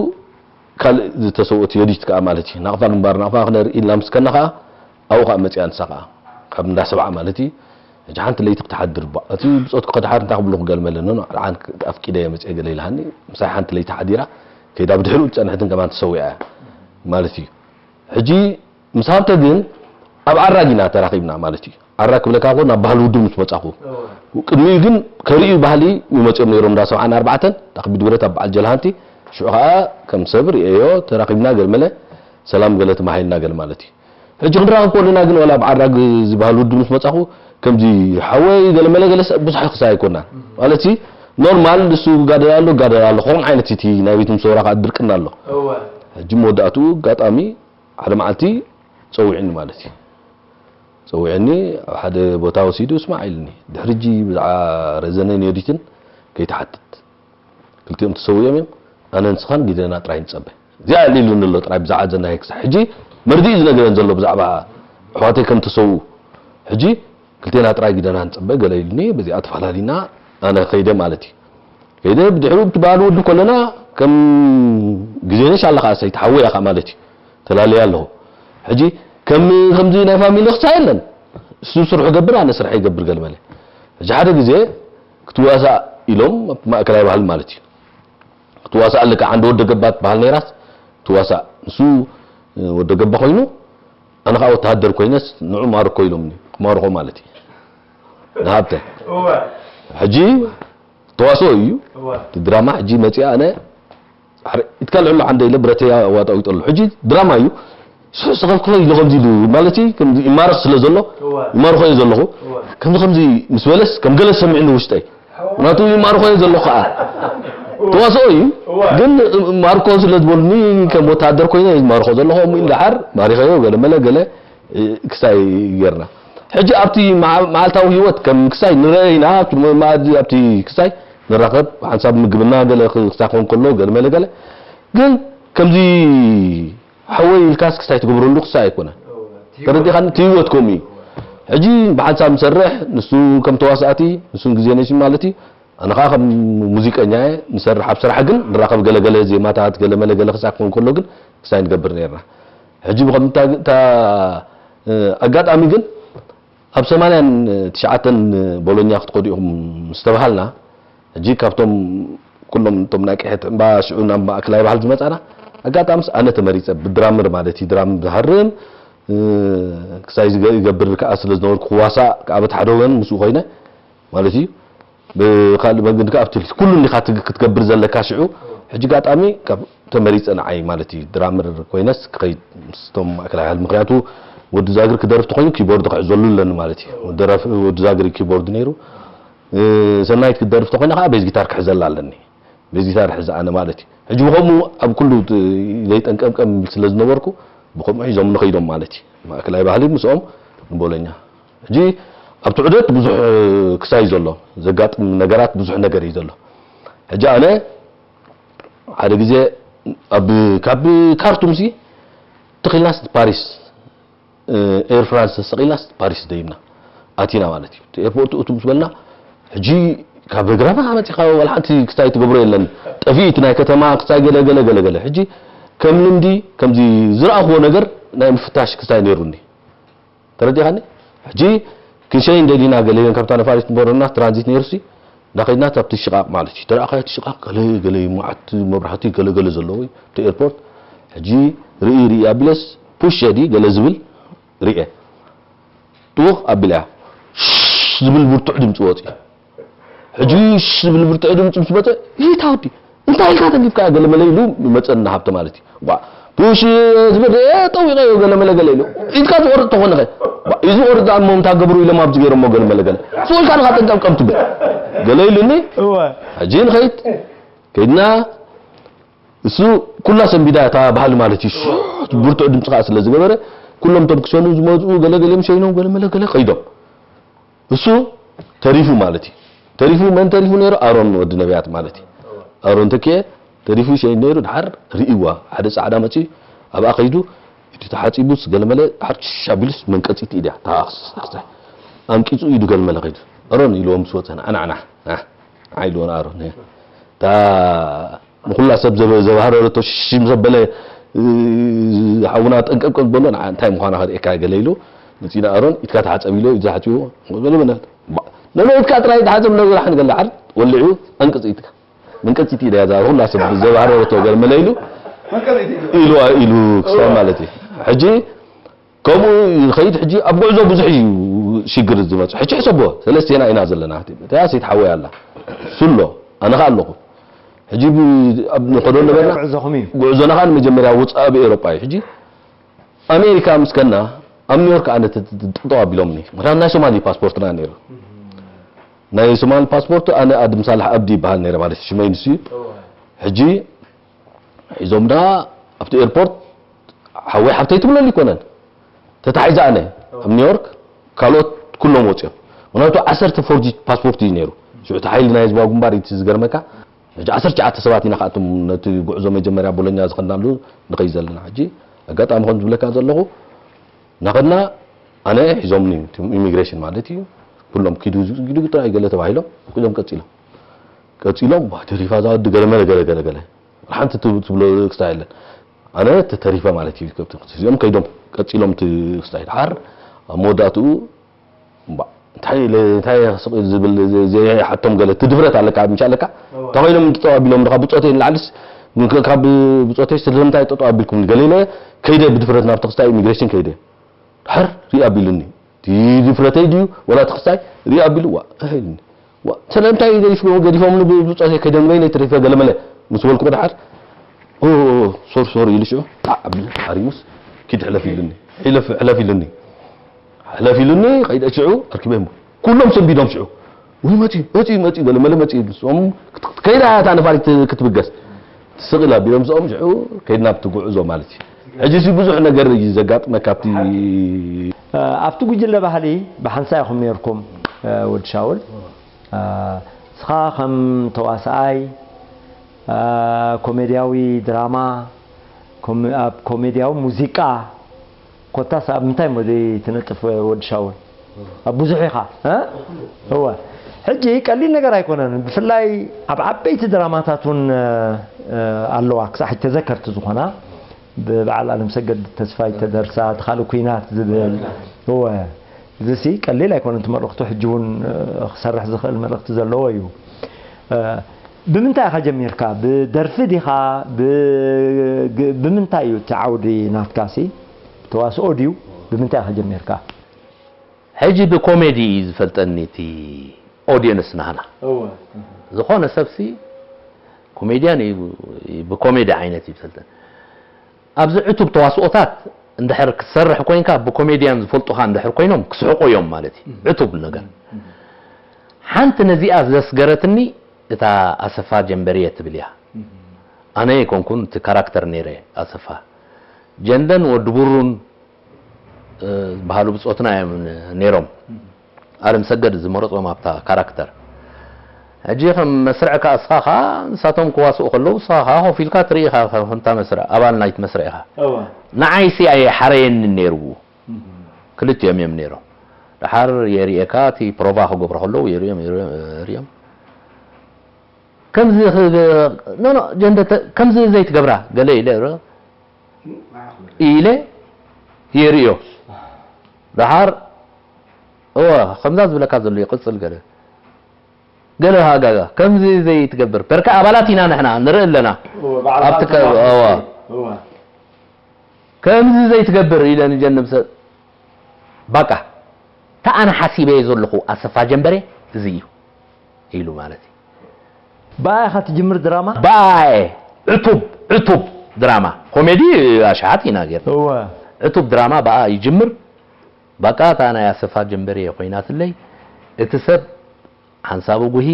ካልእ ዝተሰውኦት ዮዲት ከኣ ማለት እዩ ናቕፋ ግንባር ናቕፋ ክነርኢ ኢልና ምስ ከና ከኣ ኣብኡ ከኣ መፂኣ ንሳ ከኣ ካብ እንዳ ሰብዓ ማለት እዩ ሕጂ ሓንቲ ለይቲ ክትሓድር እባ እቲ ብፆትኩ ከድሓር እንታይ ክብሉ ክገልመለኒ ኣፍቂደ እየ መፅአ ገለ ኢልሃኒ ምሳይ ሓንቲ ለይቲ ሓዲራ ከይዳ ብድሕሪኡ ዝፀንሐትን ከማን ተሰዊኣ እያ ማለት እዩ ሕጂ ምስ ሃብተ ግን ኣብ ዓራግ ኢና ተራኺብና ማለት እዩ። ዓራግ ክብለካ እኮ ናብ ባህሊ ውድብ ምስ መጻኹ ቅድሚኡ ግን ከርእዩ ባህሊ ይመጽኦም ነይሮም እንዳ ሰብዓን ኣርባዕተን እንዳ ከቢድ ብረት ኣብ በዓል ጀልሃንቲ ሽዑ ከዓ ከም ሰብ ርእየዮ ተራኺብና ገለ መለ ሰላም ገለ ተማሂልና ገለ ማለት እዩ። ሕጂ ክንራኸብ ከለና ግን ወላ ኣብ ዓራግ እዚ ባህሊ ውድብ ምስ መጻኹ ከምዚ ሓወይ ገለ መለ ገለ ሰብ ብዙሕ ክሳይ ኣይኮናን ማለት እዩ። ኖርማል ንሱ ጋደል ኣሎ ጋደል ኣሎ ከምኡ ዓይነት እቲ ናይ ቤት ምሰውራ ከዓ ድርቅና ኣሎ። ሕጂ መወዳእትኡ ኣጋጣሚ ሓደ መዓልቲ ጸዊዕኒ ማለት እዩ። ጸዊዕኒ ኣብ ሓደ ቦታ ወሲዱ ስማዕ ኢልኒ። ድሕሪ ሕጂ ብዛዕባ ረዘነን ዮዲትን ከይትሓትት። ክልቲኦም ተሰዊኦም እዮም። ኣነ ንስኻን ጊደና ጥራይ ንጸበ። እዚኣ ኢሉኒ ኣሎ ጥራይ ብዛዕባ ዘናይ ክሳዕ ሕጂ መርድእ እዩ ዝነግረን ዘሎ ብዛዕባ ኣሕዋተይ ከም ተሰውኡ። ሕጂ ክልቴና ጥራይ ጊደና ንጸበ ገለ ኢሉኒ። በዚኣ ተፈላለና ኣነ ከይደ ማለት እዩ። ከይደ ብድሕሪኡ ብትበሃል ወዲ ከለና ከም ግዜ ነሽ ኣለኻ ሰይቲ ሓወይ ኢኻ ማለት እዩ። ተላለየ ኣለኹ። ሕጂ ከም ከምዚ ናይ ፋሚሊ ክሳ የለን። እሱ ስርሑ ገብር ኣነ ስርሐ ይገብር ገለ መለ። ሕጂ ሓደ ግዜ ክትዋሳእ ኢሎም ኣብ ማእከላይ ባህሊ ማለት እዩ። ክትዋሳእ ኣለካ ዓንዲ ወደ ገባ ትበሃል ነይራስ ትዋሳእ ንሱ ወደ ገባ ኮይኑ ኣነ ከዓ ወተሃደር ኮይነስ ንዑ ማርኮ ኢሎምኒ ክማርኾ ማለት እዩ ንሃብተ ሕጂ ተዋስኦ እዩ እቲ ድራማ ሕጂ መፂኣ ኣነ ኢትካ ልዕሎ ዓንደ ኢለ ብረተይ ኣዋጣዊጠሉ ሕጂ ድራማ እዩ ስሕስኸፍክፈ ኢሉ ከምዚ ኢሉ ማለት ይማረኽ ስለ ዘሎ ይማርኾ እየ ዘለኹ ከምዚ ከምዚ ምስ በለስ ከም ገለ ሰሚዕኒ ውሽጠይ ናቱ ይማርኾ እየ ዘለኹ ከዓ ተዋስኦ እዩ ግን ማርኮ ስለ ዝበሉኒ ከም ወታደር ኮይነ እየ ዝማርኾ ዘለኹ እሙ ኢሉ ደሓር ማሪኸዮ ገለ መለ ገለ ክሳይ ጌርና ሕጂ ኣብቲ መዓልታዊ ህይወት ከም ክሳይ ንረአ ኢና ኣብቲ ክሳይ ንራኸብ ሓንሳብ ምግብና ገለ ክሳይ ክኾን ከሎ ገለ መለ ገለ ግን ከምዚ ሓወይ ኢልካስ ክሳይ ትገብረሉ ክሳይ ኣይኮነን ተረዲኻኒ እቲ ህይወት ከምኡ እዩ ሕጂ ብሓንሳብ ንሰርሕ ንሱ ከም ተዋሳእቲ ንሱን ግዜ ነሽን ማለት እዩ ኣነ ከዓ ከም ሙዚቀኛ እየ ንሰርሕ ኣብ ስራሕ ግን ንራኸብ ገለገለ ዜማታት ገለመለ ገለ ክሳይ ክኾን ከሎ ግን ክሳይ ንገብር ነርና ሕጂ ብከምታ ኣጋጣሚ ግን ኣብ ሰማንያን ትሽዓተን ቦሎኛ ክትኸዱ ኢኹም ዝተባሃልና ሕጂ ካብቶም ኩሎም እቶም ናይ ቅሕት እምባ ሽዑ ናብ ማእከላይ ባህል ዝመፃና ኣጋጣምስ ኣነ ተመሪፀ ብድራምር ማለት እዩ ድራም ዝሃርም ክሳይ ይገብር ከዓ ስለ ዝነበርኩ ክዋሳእ ከዓ በቲ ሓደ ወገን ምስኡ ኮይነ ማለት እዩ ብካልእ መንገዲ ከዓ ኣብቲ ኩሉ እንዲካ ክትገብር ዘለካ ሽዑ ሕጂ ጋጣሚ ካብ ተመሪፀ ንዓይ ማለት እዩ ድራምር ኮይነስ ክኸይድ ምስቶም ማእከላይ ሓይሊ ምክንያቱ ወዲ ዛግር ክደርፍ ተኮይኑ ኪቦርድ ክሕዘሉ ኣለኒ ማለት እዩ ደራፊ ወዲ ዛግር ኪቦርድ ነይሩ ሰናይት ክደርፍ ተኮይና ከዓ ቤዝ ጊታር ክሕዘላ ኣለኒ ቤዝ ጊታር ሕዘ ኣነ ማለት እዩ ሕጂ ብከምኡ ኣብ ኩሉ ዘይጠንቀምቀም ስለ ዝነበርኩ ብከምኡ ሒዞም ንኸይዶም ማለት እዩ ማእከላይ ባህሊ ምስኦም ንቦለኛ ሕጂ ኣብቲ ዑደት ብዙሕ ክሳይ ዘሎ ዘጋጥም ነገራት ብዙሕ ነገር እዩ ዘሎ ሕጂ ኣነ ሓደ ግዜ ኣብ ካብ ካርቱም ሲ ተኺልናስ ፓሪስ ኤር ፍራንስ ተሰቒልናስ ፓሪስ ደይብና ኣቲና ማለት እዩ ኤርፖርት እቱ ምስ በልና ሕጂ ካብ ግራማ መፂኻ ዋላ ሓንቲ ክስታይ ትገብሮ የለን ጠፊእ እቲ ናይ ከተማ ክስታይ ገለ ገለ ገለ ገለ ሕጂ ከም ልምዲ ከምዚ ዝረኣኽዎ ነገር ናይ ምፍታሽ ክስታይ ነይሩኒ ተረዲኻኒ ሕጂ ክንሸይ እንደሊና ገለ ካብታ ነፋሪት ንበረና ትራንዚት ነይሩሲ እንዳኸድና ኣብቲ ሽቓቕ ማለት እዩ ተረኣኻዮ እቲ ሽቓቕ ገለ ገለ መዓት መብራህቲ ገለ ገለ ዘለዎ እቲ ኤርፖርት ሕጂ ርኢ ርኢ ኣቢለስ ፑሽ ሸዲ ገለ ዝብል ርኤ ጥውቕ ኣቢላ እያ ዝብል ብርቱዕ ድምፂ ወፂ ሕጂ ዝብል ብርቱዕ ድምፂ ምስ መፀ ይታወዲ እንታይ ኢልካ ተንኪፍካ ገለመለ ኢሉ መጸና ሃብተ ማለት እዩ። ዋ ፑሽ ዝብል እ፣ ጠዊቐዮ ገለመለ ገለ ኢሉ ኢድካ ዝቆርጥ ተኾነ ኸ ዋ፣ እዚ ቆርጥ ኣብ መምታ ገብሩ ኢሎም ኣብዚ ገይሮሞ ገለመለ ገለ ስኡልካ ንኻ ጠንቀምቀም ትብል ገለ ኢሉኒ። እወ ሕጂ ንኸይድ ከይድና እሱ ኩላ ሰንቢዳ እታ ባህሊ ማለት እዩ። ብርቱዕ ድምፂ ከዓ ስለ ዝገበረ ኩሎም ቶም ክሸኑ ዝመፁ ገለገለ ምሸይኖም ገለመለ ገለ ከይዶም እሱ ተሪፉ ማለት እዩ። ተሪፉ መን ተሪፉ ነይሩ? ኣሮን ወዲ ነቢያት ማለት እዩ። ኣሮን ተኪኤ ተሪፉ ሸይን ነይሩ። ድሓር ርእይዋ ሓደ ፃዕዳ መፂኡ ኣብኣ ከይዱ ኢዱ ተሓፂቡስ ገለመለ ድሓር ሽሽ ኣቢሉስ መንቀፂቲ ኢድያ ታክስ ኣምቂፁ ኢዱ ገለመለ ከይዱ ኣሮን ኢልዎ ምስ ወፀ ንዓናዕና ኢልዎ ንኣሮን እታ ንኹላ ሰብ ዘበ- ዘባህረረቶ ሽሽ ምስ ኣበለ እ፣ ሓውና ጠንቀቀ ዝበሎ ንዓ እንታይ ምዃና ከርእየካ ገለ ኢሉ መፂኡ ንኣሮን ኢድካ ተሓፀብ ኢሎ ኢዱ ተሓፂቡ ገለመለ ነነኢትካ ጥራይ ተሓፀብ ነገር ሓን ገለ ዓር ወሊዑ ኣንቅፂ ኢትካ መንቀፂቲ ኢዳ እዛ ኩላ ሰብ ዘባህረረቶ ገለመለ ኢሉ ኢሉ ኢሉ ክስታይ ማለት እዩ። ሕጂ ከምኡ ይኸይድ። ሕጂ ኣብ ጉዕዞ ብዙሕ እዩ ሽግር ዝመፅእ። ሕጂ ሕሰቦ ሰለስቴና ኢና ዘለና። እቲኣ ሰይት ሓወይ ኣላ ሱሎ ኣነ ኸዓ ኣለኹ። ሕጂ ብ- ኣብ ንኸዶ ነበርና ጉዕዞኹም እዩ ጉዕዞና ኸዓ ንመጀመርያ ውፃእ ኣብ ኤሮጳ እዩ። ሕጂ ኣሜሪካ ምስ ከና ኣብ ኒውዮርክ ኣነ ተ- ተ- ጠጠው ኣቢሎምኒ። ምክንያቱ ናይ ሶማሊ ፓስፖርትና ነይሩ። ናይ ሶማሊ ፓስፖርት ኣነ ኣድም ሳልሕ ኣብዲ ይበሃል ነይረ ማለት ሽመይ ንሱ እዩ። ሕጂ ሒዞምና ኣብቲ ኤርፖርት ሓወይ ሓብተይ ትብለሉ ይኮነን ተታሒዛ ኣነ ኣብ ኒውዮርክ ካልኦት ኩሎም ወፂኦም ምክንያቱ ዓሰርተ ፎርጂ ፓስፖርት እዩ ነይሩ ሽዑ እቲ ሓይሊ ናይ ህዝባዊ ግንባር እቲ ዝገርመካ ሕጂ ዓሰርተ ትሽዓተ ሰባት ኢና ከኣቶም ነቲ ጉዕዞ መጀመርያ ቦሎኛ ዝኸድናሉ ንኸይ ዘለና ሕጂ ኣጋጣሚ ከም ዝብለካ ዘለኹ ናኸድና ኣነ ሒዞምኒ ኢሚግሬሽን ማለት እዩ ኩሎም ኪዱ ኪዱ ጥራይ ገለ ተባሂሎም ሒዞም ቀፂሎም ቀፂሎም ዋ ተሪፋ እዛ ወዲ ገለመለ ገለ ገለ ገለ ሓንቲ ትብ- ትብሎ ክስታይ የለን ኣነ ተተሪፈ ማለት እዩ ከብቲ እዚኦም ከይዶም ቀፂሎም እቲ ክስታይ ድሓር ኣብ መወዳእትኡ እምባ፣ እንታይ ኢለ እንታይ ስቕ ዝብል ዘይሓቶም ገለ እቲ ድፍረት ኣለካ ምሽ ኣለካ ተኸይሎም ጠጠው ኣቢሎም ድኻ ብፆተይ ንላዕልስ ካብ ብፆተይ ስለምንታይ ጠጠው ኣቢልኩም ገለ ኢለ ከይደ ብድፍረት ናብ ተኽስታይ ኢሚግሬሽን ከይደ ድሓር ሪኣ ኣቢሉኒ ድፍረተይ ድዩ ወላ ተኽስታይ ሪኣ ኣቢሉ ዋ እህ ኢሉኒ ዋ ስለምንታይ ገዲፍኩም ገዲፎምኒ ብብጾተይ ከይደምበይ ነይ ተሪፈ ገለመለ ምስ በልኩ ድሓር ኦ ሶር ሶር ኢሉ ሽዑ ጣዕ ኣቢሉ ሓሪሙስ ኪድ ሕለፍ ኢሉኒ ሕለፍ ሕለፍ ኢሉኒ ሕለፍ ኢሉኒ ከይደ ሽዑ ኣርኪበ እሞ ኩሎም ሰንቢዶም ሽዑ ወይ መጺ መጺ መጺ ገለመለ መጺ ንሶም ከይዳ እታ ነፋሪት ክትብገስ ስቕ ኢላ ኣቢሎም ምስኦም ሽዑ ከይድና ኣብቲ ጉዕዞ ማለት እዩ ሕጂ እዚ ብዙሕ ነገር እዩ ዘጋጥመካ ኣብቲ ኣብቲ ጉጅለ ባህሊ ብሓንሳእ ኢኹም ነርኩም ወዲ ሻውል እስኻ ከም ተዋስኣይ ኮሜድያዊ ድራማ ኣብ ኮሜድያዊ ሙዚቃ ኮታስ ኣብ ምንታይ ሞ ዘይትነጥፍ ወዲ ሻውል ኣብ ብዙሕ ኢኻ እወ ሕጂ ቀሊል ነገር ኣይኮነን ብፍላይ ኣብ ዓበይቲ ድራማታት እውን ኣለዋ ክሳዕ ተዘከርቲ ዝኾና ብበዓል ኣለምሰገድ ተስፋይ ተደርሳ እቲ ካልእ ኩናት ዝብል እወ እዚሲ ቀሊል ኣይኮነን እቲ መልእኽቱ ሕጂ እውን ክሰርሕ ዝኽእል መልእኽቲ ዘለዎ እዩ ብምንታይ ኢኻ ጀሚርካ ብደርፊ ዲኻ ብምንታይ እዩ እቲ ዓውዲ ናትካሲ ተዋስኦ ድዩ ብምንታይ ኢኻ ጀሚርካ ሕጂ ብኮሜዲ እዩ ዝፈልጠኒ እቲ ኦድየንስ ናህና ዝኾነ ሰብሲ ኮሜድያን እዩ ብኮሜዲ ዓይነት እዩ ዝፈልጠኒ ኣብዚ ዕቱብ ተዋስኦታት እንድሕር ክትሰርሕ ኮይንካ ብኮሜድያን ዝፈልጡኻ እንድሕር ኮይኖም ክስሕቁ እዮም ማለት እዩ ዕቱብ ነገር ሓንቲ ነዚኣ ዘስገረትኒ እታ ኣሰፋ ጀንበርየ ትብል እያ ኣነ ኣይኮንኩን እቲ ካራክተር ነይረ ኣሰፋ ጀንደን ወዲ ቡሩን ዝበሃሉ ብፆትና እዮም ነይሮም ኣለም ሰገድ ዝመረፆም ኣብታ ካራክተር ሕጂ ከም መስርዕ ከኣ እስኻ ከኣ ንሳቶም ክዋስኡ ከለዉ እስኻ ከኣ ኮፍ ኢልካ ትርኢ ኢኻ ከምታ መስርዕ ኣባል ናይቲ መስርዕ ኢኻ ንዓይሲ ኣየ ሓረየኒ ነይሩ ክልቲኦም እዮም ነይሮም ደሓር የርእየካ እቲ ፕሮቫ ክገብሩ ከለዉ የርእዮም የርእዮም ከምዚ ኖ ኖ ጀንደ ከምዚ ዘይትገብራ ገለ ኢለ ኢለ የርእዮ ደሓር እወ ከምዛ ዝብለካ ዘሎ ይቕጽል ገለ ገለ ሃጋጋ ከምዚ ዘይትገብር በርካ ኣባላት ኢና ንሕና ንርኢ ኣለና ኣብቲ እወ ከምዚ ዘይትገብር ኢለ ንጀንብ ሰብ ባቃ እታ ኣነ ሓሲበየ ዘለኹ ኣሰፋ ጀንበሬ እዚ እዩ ኢሉ ማለት እዩ ብኣ ኢኻ ትጅምር ድራማ? ብኣየ ዕቱብ ዕቱብ ድራማ ኮሜዲ ኣሽሓት ኢና ጌርና። እወ። ዕቱብ ድራማ ብኣ ይጅምር። በቃ እታ ናይ ኣሰፋ ጀንበሬ ኮይናትለይ፣ እቲ ሰብ ሓንሳብ ጉሂ፣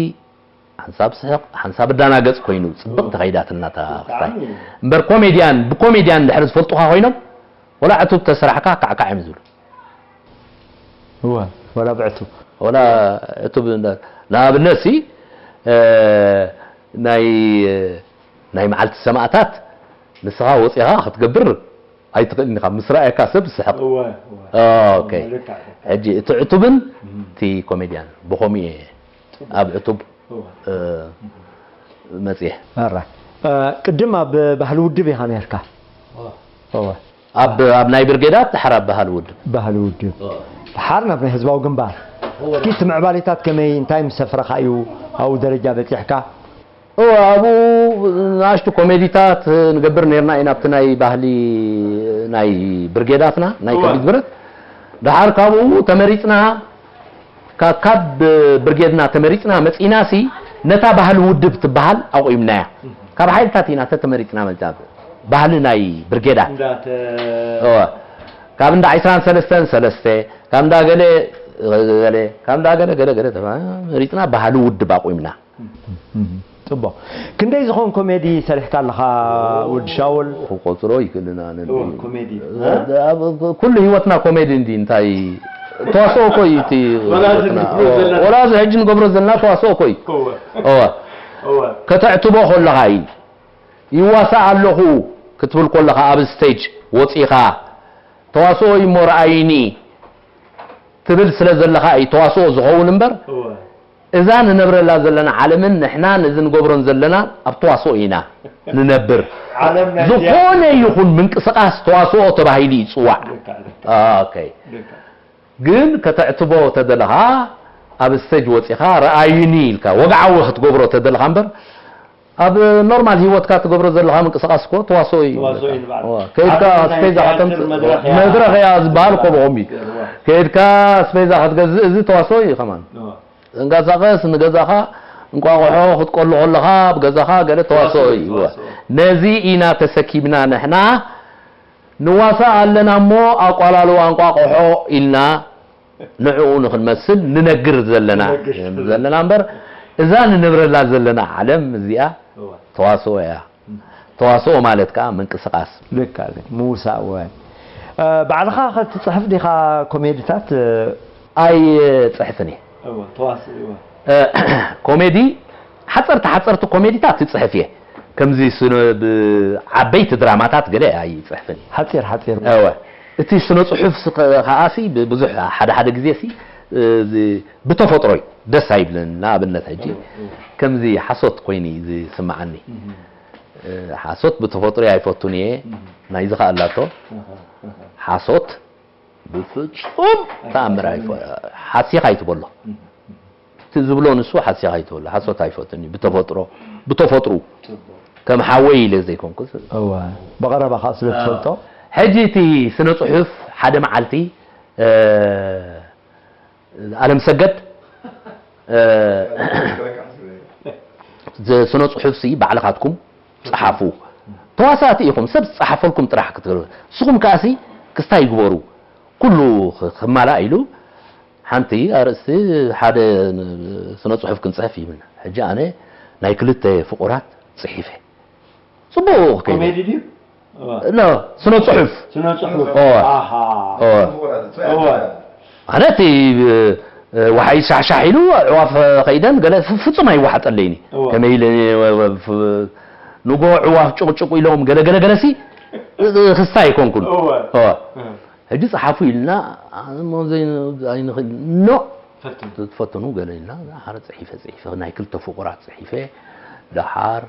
ሓንሳብ ስሕቕ፣ ሓንሳብ እዳናገጽ ኮይኑ ጽብቕቲ ከይዳትና እታ ክስታይ። እምበር ኮሜድያን ብኮሜድያን ድሕሪ ዝፈልጡኻ ኮይኖም ወላ ዕቱብ ተሰራሕካ ካዕካዕ እዮም ዝብሉ። እወ፣ ወላ ብዕቱ። ወላ ዕቱብ እንዳ- ንኣብነት ሲ እ፣ ናይ ናይ መዓልቲ ሰማእታት ንስኻ ወፂኻ ክትገብር ኣይትኽእልን ኢኻ፣ ምስ ረኣየካ ሰብ ዝስሕቕ። እወ እወ ኦኬ። ልክዕ ልክዕ ሕጂ እቲ ዕቱብን እቲ ኮሜድያን ብኸምኡ እየ ኣብ ዕቱብ እወ እ፣ መፅየ። ኣራ ቅድም ኣብ ባህሊ ውድብ ኢኻ ነርካ። እወ ኣብ ኣብ ናይ ብርጌዳት ድሓር ኣብ ባህሊ ውድብ ባህሊ ውድብ ድሓር ናብ ናይ ህዝባዊ ግንባር። እስኪ እቲ ምዕባሌታት ከመይ እንታይ ምስ ሰፍረኻ እዩ ኣብኡ ደረጃ በፂሕካ? እወ ኣብኡ ንኣሽቱ ኮሜዲታት ንገብር ነርና ኢና ኣብቲ ናይ ባህሊ ናይ ብርጌዳትና ናይ እወ። ከቢድ ብረት። ድሓር ካብኡ ተመሪፅና ካ- ካብ ብርጌድና ተመሪፅና መፂና ሲ ነታ ባህሊ ውድብ ትበሃል ኣቑምናያ። ካብ ሓይልታት ኢና ተተመሪፅና መፃ ባህሊ ናይ ብርጌዳት እንዳተ እወ። ካብ እንዳ ዕስራን ሰለስተን ሰለስተ ካብ እንዳ ገለ ገለ ካብ እንዳ ገለ ገለ ገለ ተባ- መሪፅና ባህሊ ውድብ ኣቑምና። ጽቡቕ። ክንደይ ዝኾን ኮሜዲ ሰሪሕካ ኣለኻ ወዲ ሻውል? ክቆፅሮ ይክእልና ነን እወ፣ ኮሜዲ። ኩሉ ህይወትና ኮሜዲ እንዲ እንታይ ተዋስኦ እኮ እዩ እቲ ወላ እዚ ህይወትና። ንገብሮ ዘለና። ወላ እዚ ሕጂ ንገብሮ ዘለና ተዋስኦ እኮ እዩ። እወ እወ እወ ከተዕትቦ ከለኻ እዩ ይዋሳእ ኣለኹ ክትብል ከለኻ ኣብ ስቴጅ ወፂኻ ተዋስኦ እዩ እሞ ረኣይኒ ትብል ስለ ዘለኻ እዩ ተዋስኦ ዝኸውን እምበር እወ እዛ ንነብረላ ዘለና ዓለምን ንሕናን እዚ ንገብሮን ዘለና ኣብ ተዋስኦ ኢና ንነብር። ዓለም ናይ ዝኾነ ይኹን ምንቅስቃስ ተዋስኦ ተባሂሉ ይፅዋዕ። ልክዕ ልክዕ ኦኬ። ልክዕ ግን ከተዕትቦ ተደለኻ ኣብ ስቴጅ ወፂኻ ረኣዩኒ ኢልካ ወግዓዊ ክትገብሮ ተደለኻ እምበር ኣብ ኖርማል ህይወትካ ትገብሮ ዘለኻ ምንቅስቃስ እኮ ተዋስኦ እዩ። ተዋስኦ እዩ ንባዕሉ። እወ፣ ከይድካ ዓለም ናይ ኣስቤዛ ቲያትር ከተምፅእ መድረኽ እያ። መድረኽ እያ ዝበሃል እኮ ብኸምኡ እዩ። እወ ከይድካ ኣስቤዛ ክትገዝእ እዚ ተዋስኦ እዩ ከማን። እወ እንቀሳቀስ ንገዛኻ እንቋቑሖ ክትቆሉ ከለኻ ኣብ ገዛኻ ገለ ተዋስኦ እዩ። እወ። ተዋስኦ። ነዚ ኢና ተሰኪምና ንሕና ንዋሳእ ኣለና እሞ ኣቋላልዋ እንቋቑሖ ኢልና ንዕኡ ንኽንመስል ንነግር ዘለና ንነግር። ዘለና እምበር እዛ ንነብረላ ዘለና ዓለም እዚኣ እወ ተዋስኦ እያ። ተዋስኦ ማለት ከዓ ምንቅስቃስ። ልካ ምውሳእ እወ። እ፣ ባዕልኻ ከ ትፅሕፍ ዲኻ ኮሜዲታት? እ፣ ኣይፅሕፍን እየ። እወ ተዋስኦ እወ እ፣ ኮሜዲ ሓፀርቲ ሓፀርቲ ኮሜዲታት ይፅሕፍ እየ። ከምዚ ስነ ብዓበይቲ ድራማታት ገለ ኣይፅሕፍን እየ። ሓፂር ሓፂር። እወ እቲ ስነ ፅሑፍ ስ- ከ- ከዓሲ ብዙሕ ሓደ ሓደ ግዜ ሲ እዚ ብተፈጥሮይ ደስ ኣይብልን። ንኣብነት ሕጂ ከምዚ ሓሶት ኮይኑ እዩ ዝስምዓኒ። እ፣ ሓሶት ብተፈጥሮይ ኣይፈቱን እየ። ናይዚ ከኣ ኣላቶ ሓሶት ብፍጹም ተኣምር ኣይፈ ሓሲኻ ኣይትበሎ። እቲ ዝብሎ ንሱ ሓሲኻ ኣይትበሎ። ሓሶት ኣይፈቱን እዩ ብተፈጥሮ ብተፈጥሩ ከም ሓወይ ኢለ ዘይኮንኩ እወ ብቐረባ ከዓ ስለ ትፈልጦ። ሕጂ እቲ ስነ ጽሑፍ ሓደ መዓልቲ እ፣ ኣለም ሰገድ እ፣ ዝ- ስነ ጽሑፍ ሲ ባዕልኻትኩም ጸሓፉ። ተዋሳእቲ ኢኹም ሰብ ዝጸሓፈልኩም ጥራሕ ክትገብሩ። ንስኹም ከኣ ሲ ክስታይ ይግበሩ። ኩሉ ክ- ክማላእ ኢሉ ሓንቲ ኣርእስቲ ሓደ ን- ስነ ጽሑፍ ክንጽሕፍ ይብል። ሕጂ ኣነ ናይ ክልተ ፍቑራት ጽሒፈ። ጽቡቕ ከይደ። ኮሜዲ ድዩ? እወ ኖ ስነ ጽሑፍ ስነ ጽሑፍ እወ። ኣሃ እወ። እወ ኣነ እቲ እ፣ ዋሓይ ሻሕሻሕ ኢሉ ኣዕዋፍ ከይደን ገለ ፍ- ፍጹም ኣይዋሓጠለይኒ። እወ። ከመይ ኢለ እ፣ ፍ- ንጎ ዕዋፍ ጭቕጭቁ ኢሎም ገለ ገለ ገለሲ እ፣ ክስታይ ኣይኮንኩን። እወ እወ። እ፣ ሕጂ ጸሓፉ ኢልና እሞ ዘይ- ኣይንኽእል ኖ ፈትን ትፈትኑ ገለ ኢልና ሓደ ጽሒፈ ጽሒፈ ናይ ክልተ ፍቑራት ጽሒፈ ደሓር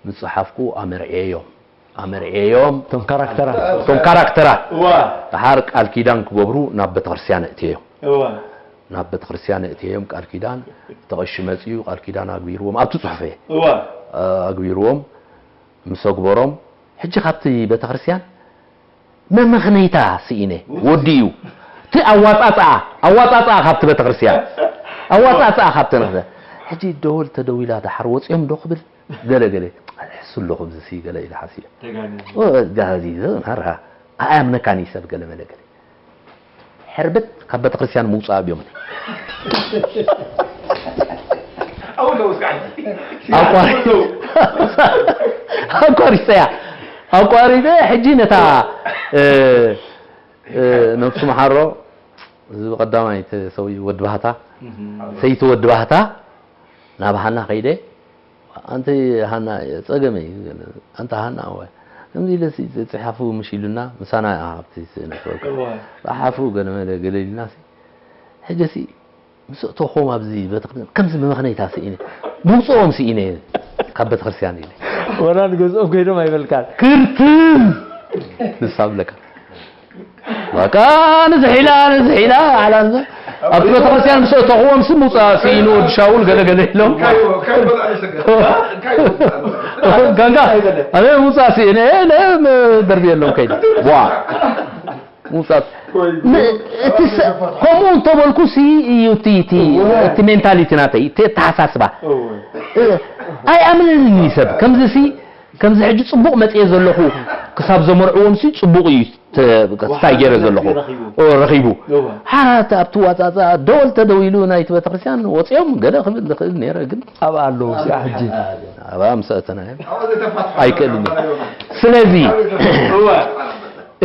ምስ ጸሓፍኩ ኣመርዕየዮም ኣመርዕየዮም እቶም ካራክተራት እቶም ካራክተራት እወ ደሓር ቃል ኪዳን ክገብሩ ናብ ቤተክርስትያን እእትየዮም። እወ ናብ ቤተክርስትያን እእትየዮም ቃል ኪዳን ተቐሺ መፅዩ ቃል ኪዳን ኣግቢርዎም ኣብቲ ፅሑፈ እወ ኣግቢርዎም ምስ ኣግበሮም ሕጂ ካብቲ ቤተክርስትያን መመኽነይታ ስኢነ ወዲ እዩ እቲ ኣዋፃፅኣ ኣዋፃፅኣ ካብቲ ቤተክርስትያን ኣዋፃፅኣ ካብቲ ነኽተ ሕጂ ደወል ተደዊላ ደሓር ወፂኦም ዶ ክብል ገለ ገለ ሕሱ ኣለኹ ብዝሲ ገለ ኢለ ሓሲበ። ተጋኒ። ኦ፣ ጋዚ ዘ- ናራ ኣያምነካኒ ሰብ ገለ መለ ገለ ሕርብት ካብ ቤተክርስትያን ምውፃእ ኣብዮም። ኣውሎ ውስዓት ኣቋሪ- ኣቋሪፀያ ኣቋሪፀ። ሕጂ ነታ እ፣ እ፣ ነብሱ መሓሮ እዚ ቀዳማይ እቲ ሰውዩ ወዲ ባህታ ሰይቲ ወዲ ባህታ ናብ ሃና ከይደ። ኣንቲ ሃና ጸገመ እዩ። ኣንታ ሃና ወ ከምዚ ኢለ ጽሓፉ ምሽ ኢሉና ምሳና ኣብቲ ስእነት ጸሓፉ ገለ መለ ገለ ኢልና ሕጂ ሲ ምስ እተኹም ኣብዚ ቤተክርስትያን ከምዚ መመኽነይታ ስኢነ ምውፅኦም ስኢነ ካብ ቤተክርስትያን ኢለ ወላ ንገዝኦም ከይዶም ኣይበልካን። ክርትም ንሳ ብለካ በቃ ንዝሒላ ንዝሒላ ዓላ ኣብቲ ቤተክርስትያን ምስ እተኹዎም ሲ ምውፃእ ስኢኑ ወዲ ሻውል ገለ ገለ ኢሎም ጋንጋ ኣነ ምውፃእ ስኢነ ደርቢ የሎም ከይደ ቧ ምውፃእ ን- እቲ ሰ- ከምኡ እንተበልኩ ሲ እዩ እቲ እቲ እቲ ሜንታሊቲ ናተይ እቲ ኣተሓሳስባ እ፣ ኣይኣምንን እዩ ሰብ ከምዚ ሲ ከምዚ ሕጂ ፅቡቕ መፅየ ዘለኹ ክሳብ ዘመርዕዎም ሲ ፅቡቕ እዩ ተ- ስታይ ገይረ ዘለኹ ኦ፣ ረኺቡ ሓራት ኣብቲ ዋፃፃ ደወል ተደዊሉ ናይቲ ቤተክርስትያን ወፂኦም ገለ ክብል ዝኽእል ነይረ ግን ኣብኣ ኣለዉ እዚኣ ሕጂ ኣብኣ ምስ ኣተናዮም ኣይክእልን እዩ ስለዚ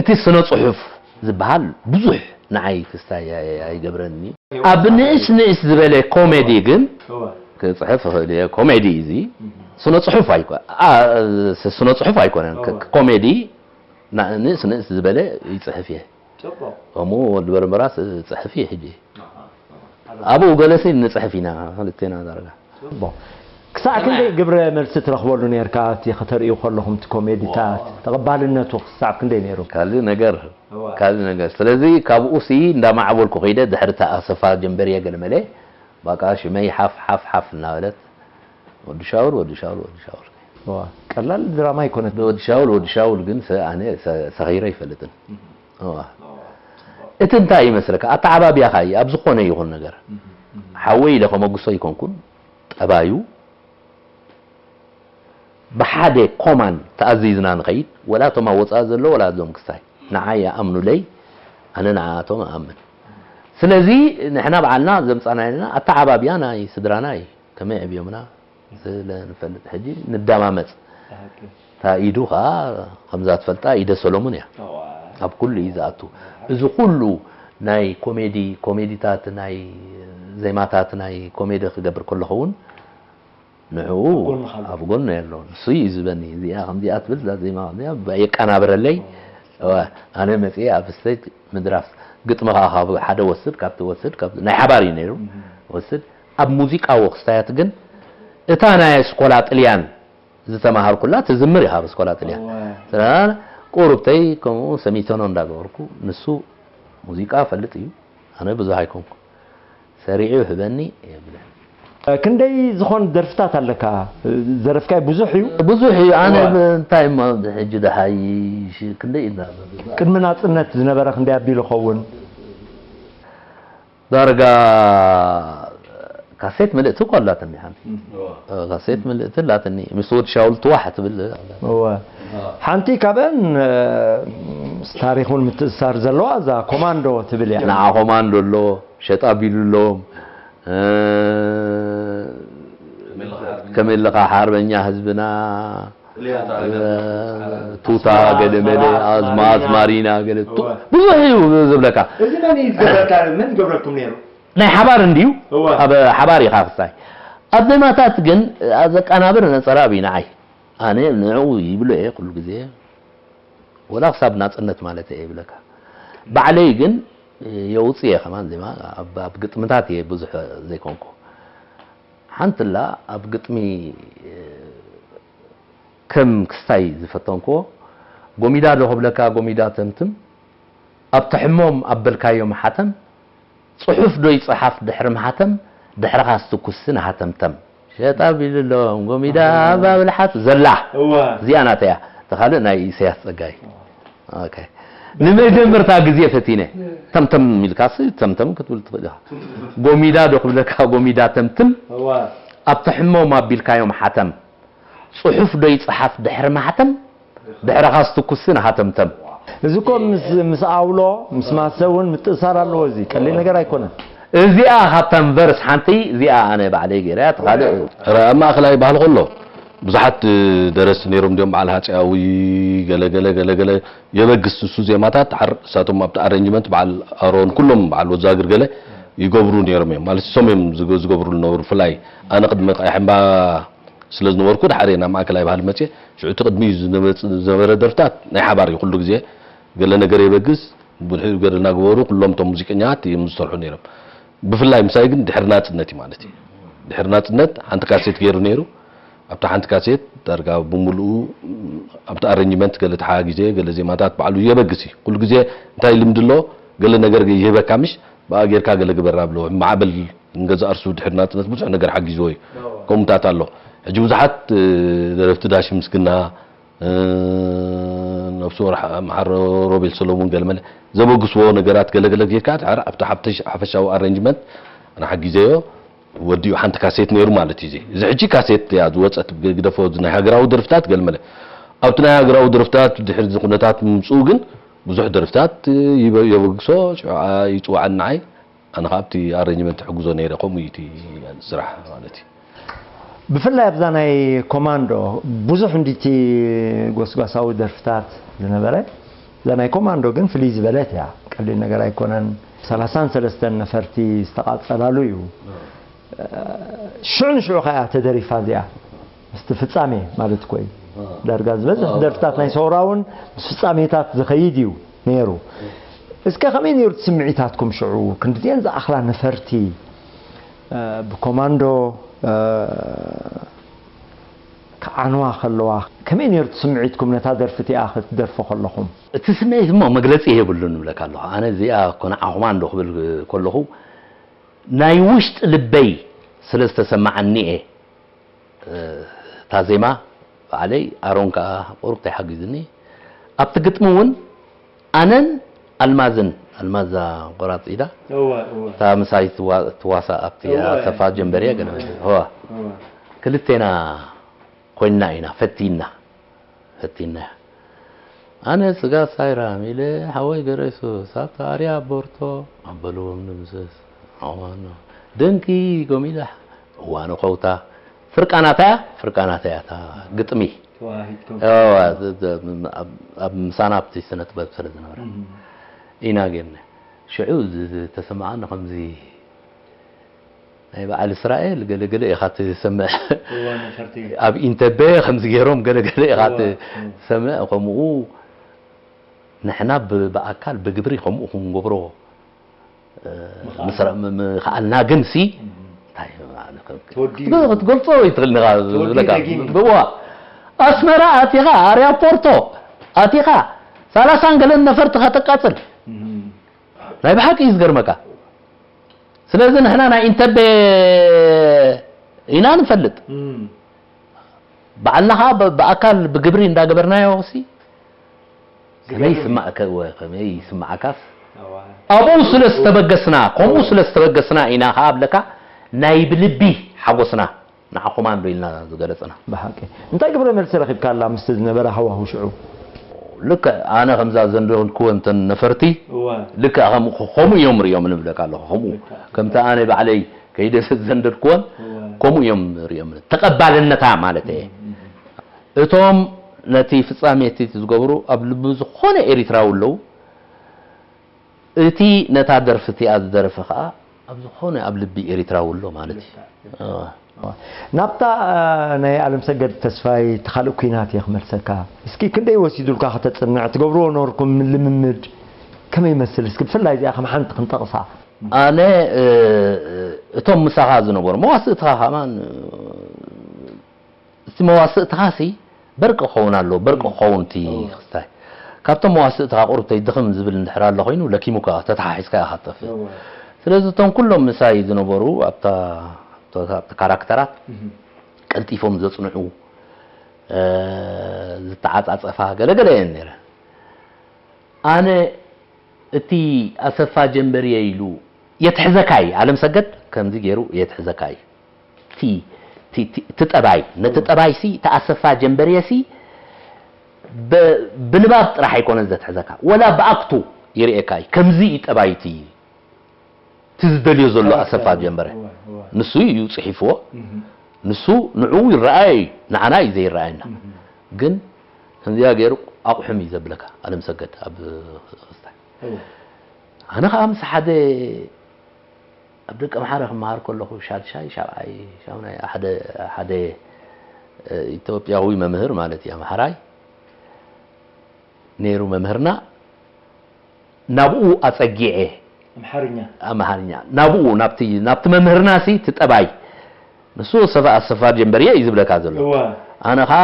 እቲ ስነ ፅሑፍ ዝበሃል ብዙሕ ንዓይ ክስታይ ኣይገብረኒ ኣብ ንእስ ንእስ ዝበለ ኮሜዲ ግን ክፅሕፍ እኽእል እየ ኮሜዲ እዚ ስነ ፅሑፍ ኣይኮ አ- ስ- ስነ ፅሑፍ ኣይኮነን ክ- ኮሜዲ ና- ንእስ ንእስ ዝበለ ይፅሕፍ እየ ከምኡ ወዲ በርበራስ ፅሕፍ እየ ሕጂ ኣብኡ ገለሲ ንፅሕፍ ኢና ክልቴና ዳርጋ ክሳዕ ክንደይ ግብረ መልሲ ትረኽበሉ ነርካ እቲ ከተርእዩ ከለኹም እቲ ኮሜዲታት ተቐባልነቱ ክሳዕ ክንደይ ነይሩ ካልእ ነገር ካልእ ነገር ስለዚ ካብኡ ሲ እንዳማዕበልኩ ከይደ ድሕሪ እታ ኣሰፋ ጀንበርየ ገለመለ ባቃ ሽመይ ሓፍ ሓፍ ሓፍ እናበለት ወዲ ሻውል ወዲ ሻውል ወዲ ሻውል ቀላል ድራማ ይኮነት ወዲ ሻውል ወዲ ሻውል ግን ኣነ ሰኺረ ይፈልጥን እቲ እንታይ ይመስለካ ኣተዓባቢያኻ እዩ ኣብ ዝኾነ ይኹን ነገር ሓወይ ኢለ ከመጉሶ ይኮንኩን ጠባዩ ብሓደ ኮማን ተኣዚዝና ንኸይድ ወላ እቶም ኣብ ወፃኢ ዘሎ ወላ እዞም ክስታይ ንዓይ ይኣምኑለይ ኣነ ንዓኣቶም እኣምን ስለዚ ንሕና በዓልና ዘምፃናይና ኣተዓባብያ ናይ ስድራና እዩ ከመይ ዕብዮምና ስለ ንፈልጥ ሕጂ ንደማመፅ እታ ኢዱ ከዓ ከምዛ ትፈልጣ ኢደ ሰሎሙን እያ ኣብ ኩሉ እዩ ዝኣቱ እዚ ኩሉ ናይ ኮሜዲ ኮሜዲታት ናይ ዜማታት ናይ ኮሜዲ ክገብር ከለኹ እውን ንዕኡ ኣብ ጎኑ ኣሎ ንሱ እዩ ዝበኒ እዚኣ ከምዚኣ ትብል እዛ ዜማ ከምዚኣ የቀናብረለይ ኣነ መፅየ ኣብ ስቴጅ ምድራፍ ግጥሚ ከዓ ካብ ሓደ ወስድ ካብቲ ወስድ ናይ ሓባር እዩ ነይሩ ወስድ ኣብ ሙዚቃዊ ክስታያት ግን እታ ናይ ኣስኮላ ጥልያን ዝተማሃርኩላ ትዝምር ኢኻ ኣብ ኣስኮላ ጥልያን ቁሩብተይ ከምኡ ሰሚተኖ እንዳገበርኩ ንሱ ሙዚቃ ፈልጥ እዩ ኣነ ብዙሕ ኣይኮንኩ ሰሪዑ ህበኒ የብለ ክንደይ ዝኾን ደርፍታት ኣለካ ዘረፍካይ ብዙሕ እዩ ብዙሕ እዩ ኣነ እንታይ እሞ ሕጂ ደሓይሽ ክንደይ ኢና ቅድሚ ናፅነት ዝነበረ ክንደይ ኣቢሉ ኸውን ዳርጋ ካሴት ምልእቲ እኮ ኣላትኒ ሓንቲ ካሴት ምልእቲ ኣላትኒ ምስ ወዲ ሻውል ትዋሕ ትብል ሓንቲ ካብአን ምስ ታሪክ እውን ምትእሳር ዘለዋ እዛ ኮማንዶ ትብል እያ ንዓ ኮማንዶ ኣሎ ሸጣ ቢሉ ኣለዎም ከመይ ኣለኻ ሓርበኛ ህዝብና ቱታ ገለ መለ ኣዝማ ኣዝማሪና ገለ ብዙሕ እዩ ዝብለካ እዚ መን እዩ ዝገበረካ መን ይገብረኩም ነይሩ ናይ ሓባር እንድዩ ኣብ ሓባር ኢኻ ክሳይ ኣብ ዜማታት ግን ዘቀናብር ነፀራ ኣብዩ ንዓይ ኣነ ንዕኡ ይብሎ እየ ኩሉ ግዜ ወላ ክሳብ ናፅነት ማለት እየ ይብለካ ባዕለይ ግን የውፅእ እየ ከማን ዜማ ኣብ ግጥምታት እየ ብዙሕ ዘይኮንኩ ሓንቲ ላ ኣብ ግጥሚ ከም ክስታይ ዝፈተንክዎ ጎሚዳ ዶ ክብለካ ጎሚዳ ተምትም ኣብ ትሕሞም ኣበልካዮም ሓተም ጽሑፍ ዶ ይጽሓፍ ድሕሪ ምሓተም ድሕርኻ ስትኩስን ሃተምተም ሸጣ ቢሉ ኣለዎም ጎሚዳ ኣባ ብልሓት ዘላ እዚኣ ናተያ ተኻልእ ናይ ኢሳያስ ጸጋይ ንመጀመርታ ግዜ ፈቲነ ተምተም ኢልካስ ተምተም ክትብል ትኽእል ኢኻ ጎሚዳ ዶ ክብለካ ጎሚዳ ተምትም ኣብቲ ሕሞም ኣቢልካዮም ሓተም። ጽሑፍ ዶ ይጽሓፍ ድሕሪ ማሕተም? ድሕርኻ ስትኩሲ ንሃተምተም። እዚ እኮ ምስ ምስ ኣውሎ ምስ ማሰ እውን ምትእሳር ኣለዎ። እዚ ቀሊል ነገር ኣይኮነን። እዚኣ ካብተን ቨርስ ሓንቲ እዚኣ ኣነ ባዕለይ ገይረያ፣ እቲ ካልእ ረ ኣብ ማእከላይ ባህል ከሎ ብዙሓት ደረስቲ ነይሮም፣ እንዲኦም በዓል ሃፀያዊ ገለገለ ገለገለ የበግስ ንሱ ዜማታት ሓር እሳቶም ኣብቲ ኣረንጅመንት በዓል ኣሮን ኩሎም በዓል ወዛግር ገለ ይገብሩ ነይሮም እዮም። ማለት እሶም እዮም ዝገ- ዝገብሩ ዝነበሩ። ብፍላይ ኣነ ቅድሚ ቀይሕ እምባ ስለ ዝነበርኩ ድሓር እየ ናብ ማእከላይ ባህሊ መፅየ። ሽዑ እቲ ቅድሚኡ ዝነበ- ዝነበረ ደርፍታት ናይ ሓባር እዩ። ኩሉ ግዜ ገለ ነገር የበግስ ብድሕሪኡ ገለ እናገበሩ ኩሎም እቶም ሙዚቀኛታት እዮም ዝሰርሑ ነይሮም። ብፍላይ ምሳይ ግን ድሕሪ ናፅነት እዩ ማለት እዩ። ድሕሪ ናፅነት ሓንቲ ካሴት ገይሩ ነይሩ። ኣብታ ሓንቲ ካሴት ዳርጋ ብምሉኡ ኣብቲ ኣረንጅመንት ገለ ተሓጋጊዘ፣ ገለ ዜማታት ባዕሉ የበግስ እዩ። ኩሉ ግዜ እንታይ ልምዲ ኣሎ፣ ገለ ነገር ይህበካ ምሽ ብኣ ጌርካ ገለ ግበር ኣብሎ። ማዕበል ንገዛ እርሱ ድሕሪ ናፅነት ብዙሕ ነገር ሓጊዝዎ እዩ። ከምኡታት ኣሎ። ሕጂ ብዙሓት ደረፍቲ ዳሽ ምስግና ነብሱ ወርሓ መሓሮ ሮቤል ሰሎሙን ገለመለ ዘበግስዎ ነገራት ገለገለ ጌርካ ድሕር ኣብቲ ሓፍተሽ- ሓፈሻዊ ኣረንጅመንት ኣነ ሓጊዘዮ። ወዲኡ ሓንቲ ካሴት ነይሩ ማለት እዩ። እዚ እዚ ሕጂ ካሴት እያ ዝወፀት፣ ግ- ግደፎ፣ እዚ ናይ ሃገራዊ ደርፍታት ገለመለ። ኣብቲ ናይ ሃገራዊ ደርፍታት ድሕሪ እዚ ኩነታት ምምፅኡ ግን ብዙሕ ደርፍታት ይበ- የበግሶ፣ ሽዑ ይፅዋዓኒ ንዓይ። ኣነ ከዓ ኣብቲ ኣረንጅመንት ሕግዞ ነይረ። ከምኡ እዩ እቲ ስራሕ ማለት እዩ። ብፍላይ ኣብዛ ናይ ኮማንዶ ብዙሕ እንዲቲ ጎስጓሳዊ ደርፍታት ዝነበረ፣ እዛ ናይ ኮማንዶ ግን ፍልይ ዝበለት እያ። ቀሊል ነገር ኣይኮነን። ሰላሳን ሰለስተን ነፈርቲ ዝተቓጸላሉ እዩ። ሽዑ ንሽዑ ከኣ ተደሪፋ እዚኣ ምስቲ ፍጻሜ ማለት እኮ እዩ። ዳርጋ ዝበዝሕ ደርፍታት ናይ ሰውራ እውን ምስ ፍጻሜታት ዝኸይድ እዩ ነይሩ። እስከ ከመይ ነይሩ እቲ ስምዒታትኩም ሽዑ? ክንድዚአን ዝኣኽላ ነፈርቲ ብኮማንዶ ክዓንዋ ከለዋ ከመይ ነይሩ እቲ ስምዒትኩም ነታ ደርፊ እቲኣ ክትደርፉ ከለኹም? እቲ ስምዒት እሞ መግለጺ የብሉን እብለካ ኣለኹ። ኣነ እዚኣ እኮ ንዓኹም ኣንዶ ክብል ከለኹ ናይ ውሽጢ ልበይ ስለ ዝተሰማዓኒ እየ። እታ ዜማ ባዕለይ ኣሮን ከኣ ቁሩብ ተሓጊዝኒ። ኣብቲ ግጥሚ እውን ኣነን ኣልማዝን፣ ኣልማዝ እዛ ቆራፂ ኢዳ፣ እወ እወ እታ ምሳይ ትዋ- ትዋሳእ ኣብቲ እወ። ኣሰፋ ጀንበርየ ገለ መለ። እወ። እወ። ክልቴና ኮይንና ኢና ፈቲና። ፈቲና። ኣነ ስጋ ሳይራም ኢለ ሓወይ ገረሱ ሳብታ ኣርያ ቦርቶ ኣበልዎም ንምስስ ኣዋኖ ደንቂ ጎሚላ እዋኖ ከውታ ፍርቃናታ እያ። ፍርቃናታ እያ እታ ግጥሚ። ተዋሂድኩም። እዋ፣ ደ- ደ- ኣብ- ኣብ ምሳና ኣብቲ ስነ ጥበብ ስለ ዝነበረ እም። ኢና ጌርና። ሽዑ ዝ- ዝተሰማዓኒ ከምዚ ናይ በዓል እስራኤል ገለገለ ኢኻ ትሰምዕ። እዋ፣ ነፈርቲ። ኣብ ኢንተቤ ከምዚ ገይሮም ገለገለ ኢኻ እዋ፣ ት- እዋ። ትሰምዕ። ከምኡ ንሕና ብ- ብኣካል ብግብሪ ከምኡ ክንገብሮ እ፣ ምኽኣልና። ምስራ- ም- ምኽኣልና ግን ሲ እም። እንታይ ማለት ከም- ተወዲኡ። ክትገ- ክትገልጾ ይትኽእል ኢኻ ተወዲኡ ዝብለካ። ደጊሙ። ብዋ ኣስመራ ኣቲኻ ኣርያፖርቶ ኣቲኻ ሰላሳን ገለን ነፈርቲ ከተቃጽል እም። ናይ ብሓቂ እዩ ዝገርመካ። ስለዚ ንሕና ናይ ኢንተቤ ኢና ንፈልጥ። እም። ባዕልና ኸዓ ብ- ብኣካል ብግብሪ እንዳገበርናዮ ሲ ከመይ ዝገርም። ይስማዕከ- ወ- ከመይ ይስማዓካስ? እዋ። ኣብኡ ስለ ዝተበገስና፣ ከምኡ ስለ ዝተበገስና ኢና ኸዓ ኣብለካ ናይ ብልቢ ሓጎስና ንዓኹም ኣንዶ ኢልና ዝገለጽና። ብሓቂ። እንታይ ግብረ መልሲ ረኺብካ ኣላ ምስቲ ዝነበረ ሃዋሁ ሽዑ? ልክዕ ኣነ ከምዛ ዘንደልክወን ተን ነፈርቲ እወ። ልክዕ ከም- ከምኡ እዮም ርእዮም ንብለካ ኣለኹ። ከምኡ ልክዕ። ከምቲ ኣነ ባዕለይ ከይደ ዘንደድክወን እወ። ከምኡ እዮም ርእዮም። ተቐባልነታ ማለት እየ። እቶም ነቲ ፍጻሜ እቲ ዝገብሩ ኣብ ልቢ ዝኾነ ኤሪትራዊ ኣለዉ። እቲ ነታ ደርፊ እቲኣ ዝደረፈ ኸኣ ኣብ ዝኾነ ኣብ ልቢ ኤሪትራዊ ኣሎ ማለት እዩ። ኣዋ። ናብታ ናይ ኣለምሰገድ ተስፋይ እቲ ካልእ ኲናት እየ ክመልሰካ። እስኪ ክንደይ ወሲዱልካ ከተጽንዕ ትገብርዎ ነበርኩም ልምምድ ከመይ ይመስል? እስኪ ብፍላይ እዚኣ ከም ሓንቲ ክንጠቕሳ። ኣነ እ፣ እቶም ምሳኻ ዝነበሩ መዋስእትኻ ከማን እቲ መዋስእትኻሲ በርቂ ክኸውን ኣለዎ። በርቂ ክኸውን እቲ ክስታይ ካብቶም መዋስእትኻ ቁሩብ ተይ ድኽም ዝብል እንድሕር ኣሎ ኮይኑ ለኪሙካ ተተሓሒዝካ ኢኻ ትጠፍእ። ስለዚ እቶም ኩሎም ምሳይ ዝነበሩ ኣብታ ኣብቲ ካራክተራት ቀልጢፎም ዘጽንዑ እ፣ ዝተዓጻጸፋ ገለገለ እየን ነይረን። ኣነ እቲ ኣሰፋ ጀንበርየ ኢሉ የትሕዘካ እዩ። ኣለም ሰገድ ከምዚ ገይሩ የትሕዘካ እዩ። እቲ እቲ ጠባይ ነቲ ጠባይሲ እቲ ኣሰፋ ጀንበርየሲ ብንባብ ጥራሕ ኣይኮነን ዘትሕዘካ፣ ወላ ብኣክቱ ይርእየካ እዩ። ከምዚ እዩ ጠባዩ፣ እቲ እቲ ዝደልዮ ዘሎ ኣሰፋ ጀንበረ ንሱ እዩ ጽሒፍዎ። ንሱ ንዕኡ ይረኣዮ እዩ፣ ንዓና እዩ ዘይረኣየና። ግን ከምዚኣ ገይሩ ኣቑሑም እዩ ዘብለካ ኣለምሰገድ ኣብ ክስታይ። ኣነ ከዓ ምስ ሓደ ኣብ ደቀምሓረ ክመሃር ከለኹ ሻድሻይ ሻብዓይ ሻሙናይ ሓደ ሓደ ኢትዮጵያዊ መምህር ማለት እዩ ኣምሓራይ ነይሩ መምህርና። ናብኡ ኣጸጊዐ ኣምሓርኛ ኣምሓርኛ ናብኡ ናብቲ ናብቲ መምህርና ሲ ትጠባይ ንሱ ሰፋ ኣሰፋ ጀንበርየ እዩ ዝብለካ ዘሎ። ኣነ ከዓ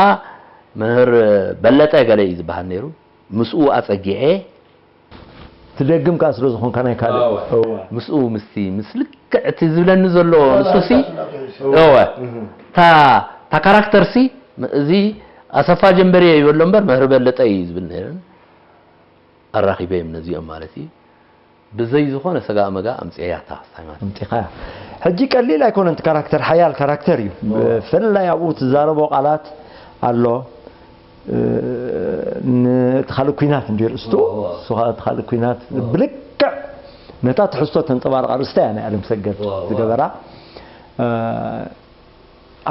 መምህር በለጠ ገለ እዩ ዝበሃል ነይሩ። ምስኡ ኣጸጊዐ ትደግም ከኣ ስለ ዝኾንካ ናይ ካልእ እወ። ምስኡ ምስቲ ምስ ልክዕ እቲ ዝብለኒ ዘሎ ንሱ ሲ እወ እታ እታ ካራክተር ሲ እዚ ኣሰፋ ጀንበርየ ይበሎ እምበር መምህር በለጠ እዩ ዝብል ነይሩ። ኣራኺበዮም ነዚኦም ማለት እዩ። ብዘይ ዝኾነ ሰጋእ መጋእ ኣምፅኤያ እታ ክስታይ ማለት እዩ። ኣምፂኻያ። ሕጂ ቀሊል ኣይኮነን እቲ ካራክተር፣ ሓያል ካራክተር እዩ። ብፍላይ ኣብኡ ትዛረቦ ቃላት ኣሎ። እቲ ካልእ ኲናት እንድዩ ርእስቱ፣ እሱ ኸኣ እቲ ካልእ ኲናት ብልክዕ ነታ ትሕዝቶ ተንጸባርቕ ኣርእስታ እያ ናይ ኣለምሰገድ ዝገበራ።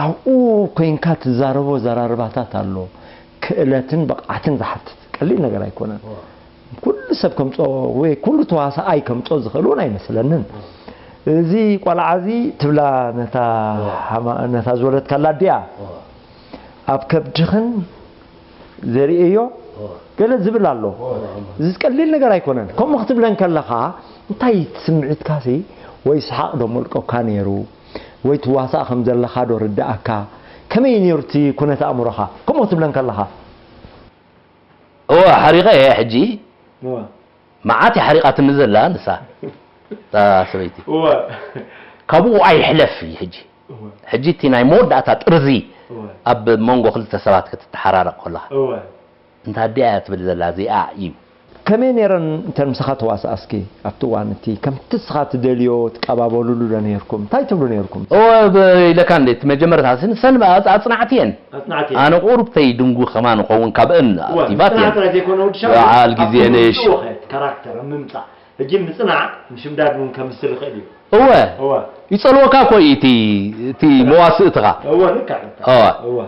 ኣብኡ ኮይንካ ትዛረቦ ዘራርባታት ኣሎ። ክእለትን ብቕዓትን ዝሓትት ቀሊል ነገር ኣይኮነን። ኩሉ ሰብ ከምጾ ወይ ኩሉ ተዋሳኣይ ከምጾ ዝኽእል እውን ኣይመስለንን። እዚ ቆልዓ እዚ ትብላ ነታ ሓማ- ነታ ዝወለድካላ ኣዲኣ ኣብ ከብድኽን ዘርእዮ ገለ ዝብል ኣሎ። እዚ ቀሊል ነገር ኣይኮነን። ከምኡ ክትብለን ከለኻ እንታይ ስምዒትካሲ ወይ ሰሓቕ ዶ መልቀካ ነይሩ ወይ ትዋሳእ ከም ዘለኻ ዶ ርድኣካ? ከመይ ነይሩ እቲ ኩነት ኣእምሮኻ ከምኡ ክትብለን ከለኻ? እወ ሓሪቐ እየ ሕጂ። እወ። መዓት እያ ሓሪቓትኒ ዘላ ንሳ እታ ሰበይቲ። እወ። ካብኡ ኣይሕለፍ እዩ ሕጂ። እወ። ሕጂ እቲ ናይ መወዳእታ ጥርዚ እወ። ኣብ መንጎ ክልተ ሰባት ክትተሓራረቕ ከለኻ። እወ። እንታ ኣዲኣ እያ ትብል ዘላ እዚኣ እዩ። ከመይ ነይረን እተን ምሳኻ ተዋስኣ እስኪ ኣብቲ እዋን እቲ ከምቲ እስኻ ትደልዮ ትቀባበሉሉ ዶ ነይርኩም እንታይ ትብሉ ነይርኩም? እወ ኢለካ እንዴ እቲ መጀመርታ ንሰን ኣጽናዕቲ እየን ኣጽናዕቲ እየን ኣነ ቁሩብተይ ድንጉ ከማን ኸውን ካብእን ኣክቲቫት እየን በዓል ግዜ ነሽ ካራክተር ምምጻእ ሕጂ ምጽናዕ ምሽምዳድ እውን ከምስል ይኽእል እዩ እወ እወ ይጸልወካ እኮ እዩ እቲ እቲ መዋስእትኻ እወ ልክዕ እወ እወ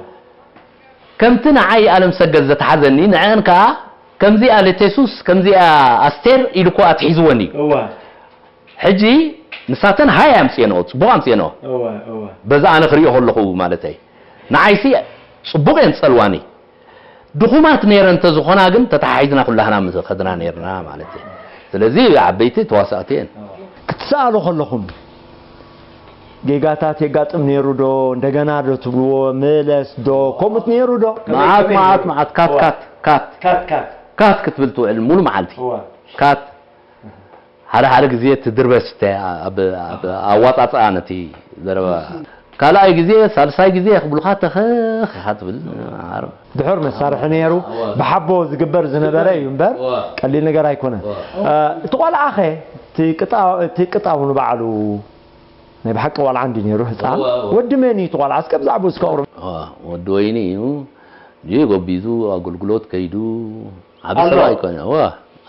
ከምቲ ንዓይ ኣለም ሰገድ ዘተሓዘኒ ንዐን ከኣ ከምዚኣ ለቴሱስ ከምዚኣ ኣስቴር ኢሉ እኮ ኣትሒዝወኒ እዩ እወ ሕጂ ንሳተን ሃይ ኣምፅኤንኦ ፅቡቅ ኣምፅኤንኦ እወ እወ በዛ ኣነ ክሪኦ ከለኹ ማለተይ ንዓይሲ ፅቡቅ እየን ዝፀልዋኒ ድኹማት ነይረን እንተዝኾና ግን ተተሓሒዝና ኩላህና ምኸድና ነይርና ማለት እዩ ስለዚ ዓበይቲ ተዋሳእቲ እየን ክትሰኣሉ ከለኹም ጌጋታት የጋጥም ነይሩ ዶ እንደገና ዶ ትብልዎ ምለስ ዶ ከምኡት ነይሩ ዶ መዓት መዓት መዓት ካት ካት ካት ካት ካት ካት ክትብል ትውዕል ሙሉ መዓልቲ እዋ ካት ሓደ ሓደ ግዜ ትድርበስ ተ ኣብ ኣብ ኣዋጻጽኣ ነቲ ዘረባ ካልኣይ ግዜ ሳልሳይ ግዜ ክብሉኻ ተኸኽ ኢኻ ትብል ዓርብ ድሑር መሳርሒ ነይሩ ብሓቦ ዝግበር ዝነበረ እዩ እምበር ቀሊል ነገር ኣይኮነን እቲ ቆልዓ ኸ እቲ ቅጣው ንባዕሉ ናይ ብሓቂ ቆልዓ እንዲ ነይሩ ህፃን ወዲ መን እዩ እቲ ቆልዓ እስከ ብዛዕባኡ እስከ ኣቕርብ ወዲ ወይኒ እዩ እንጂ ጎቢዙ ኣገልግሎት ከይዱ ዓቢ ሰብኣይ ኮይኑ እዋ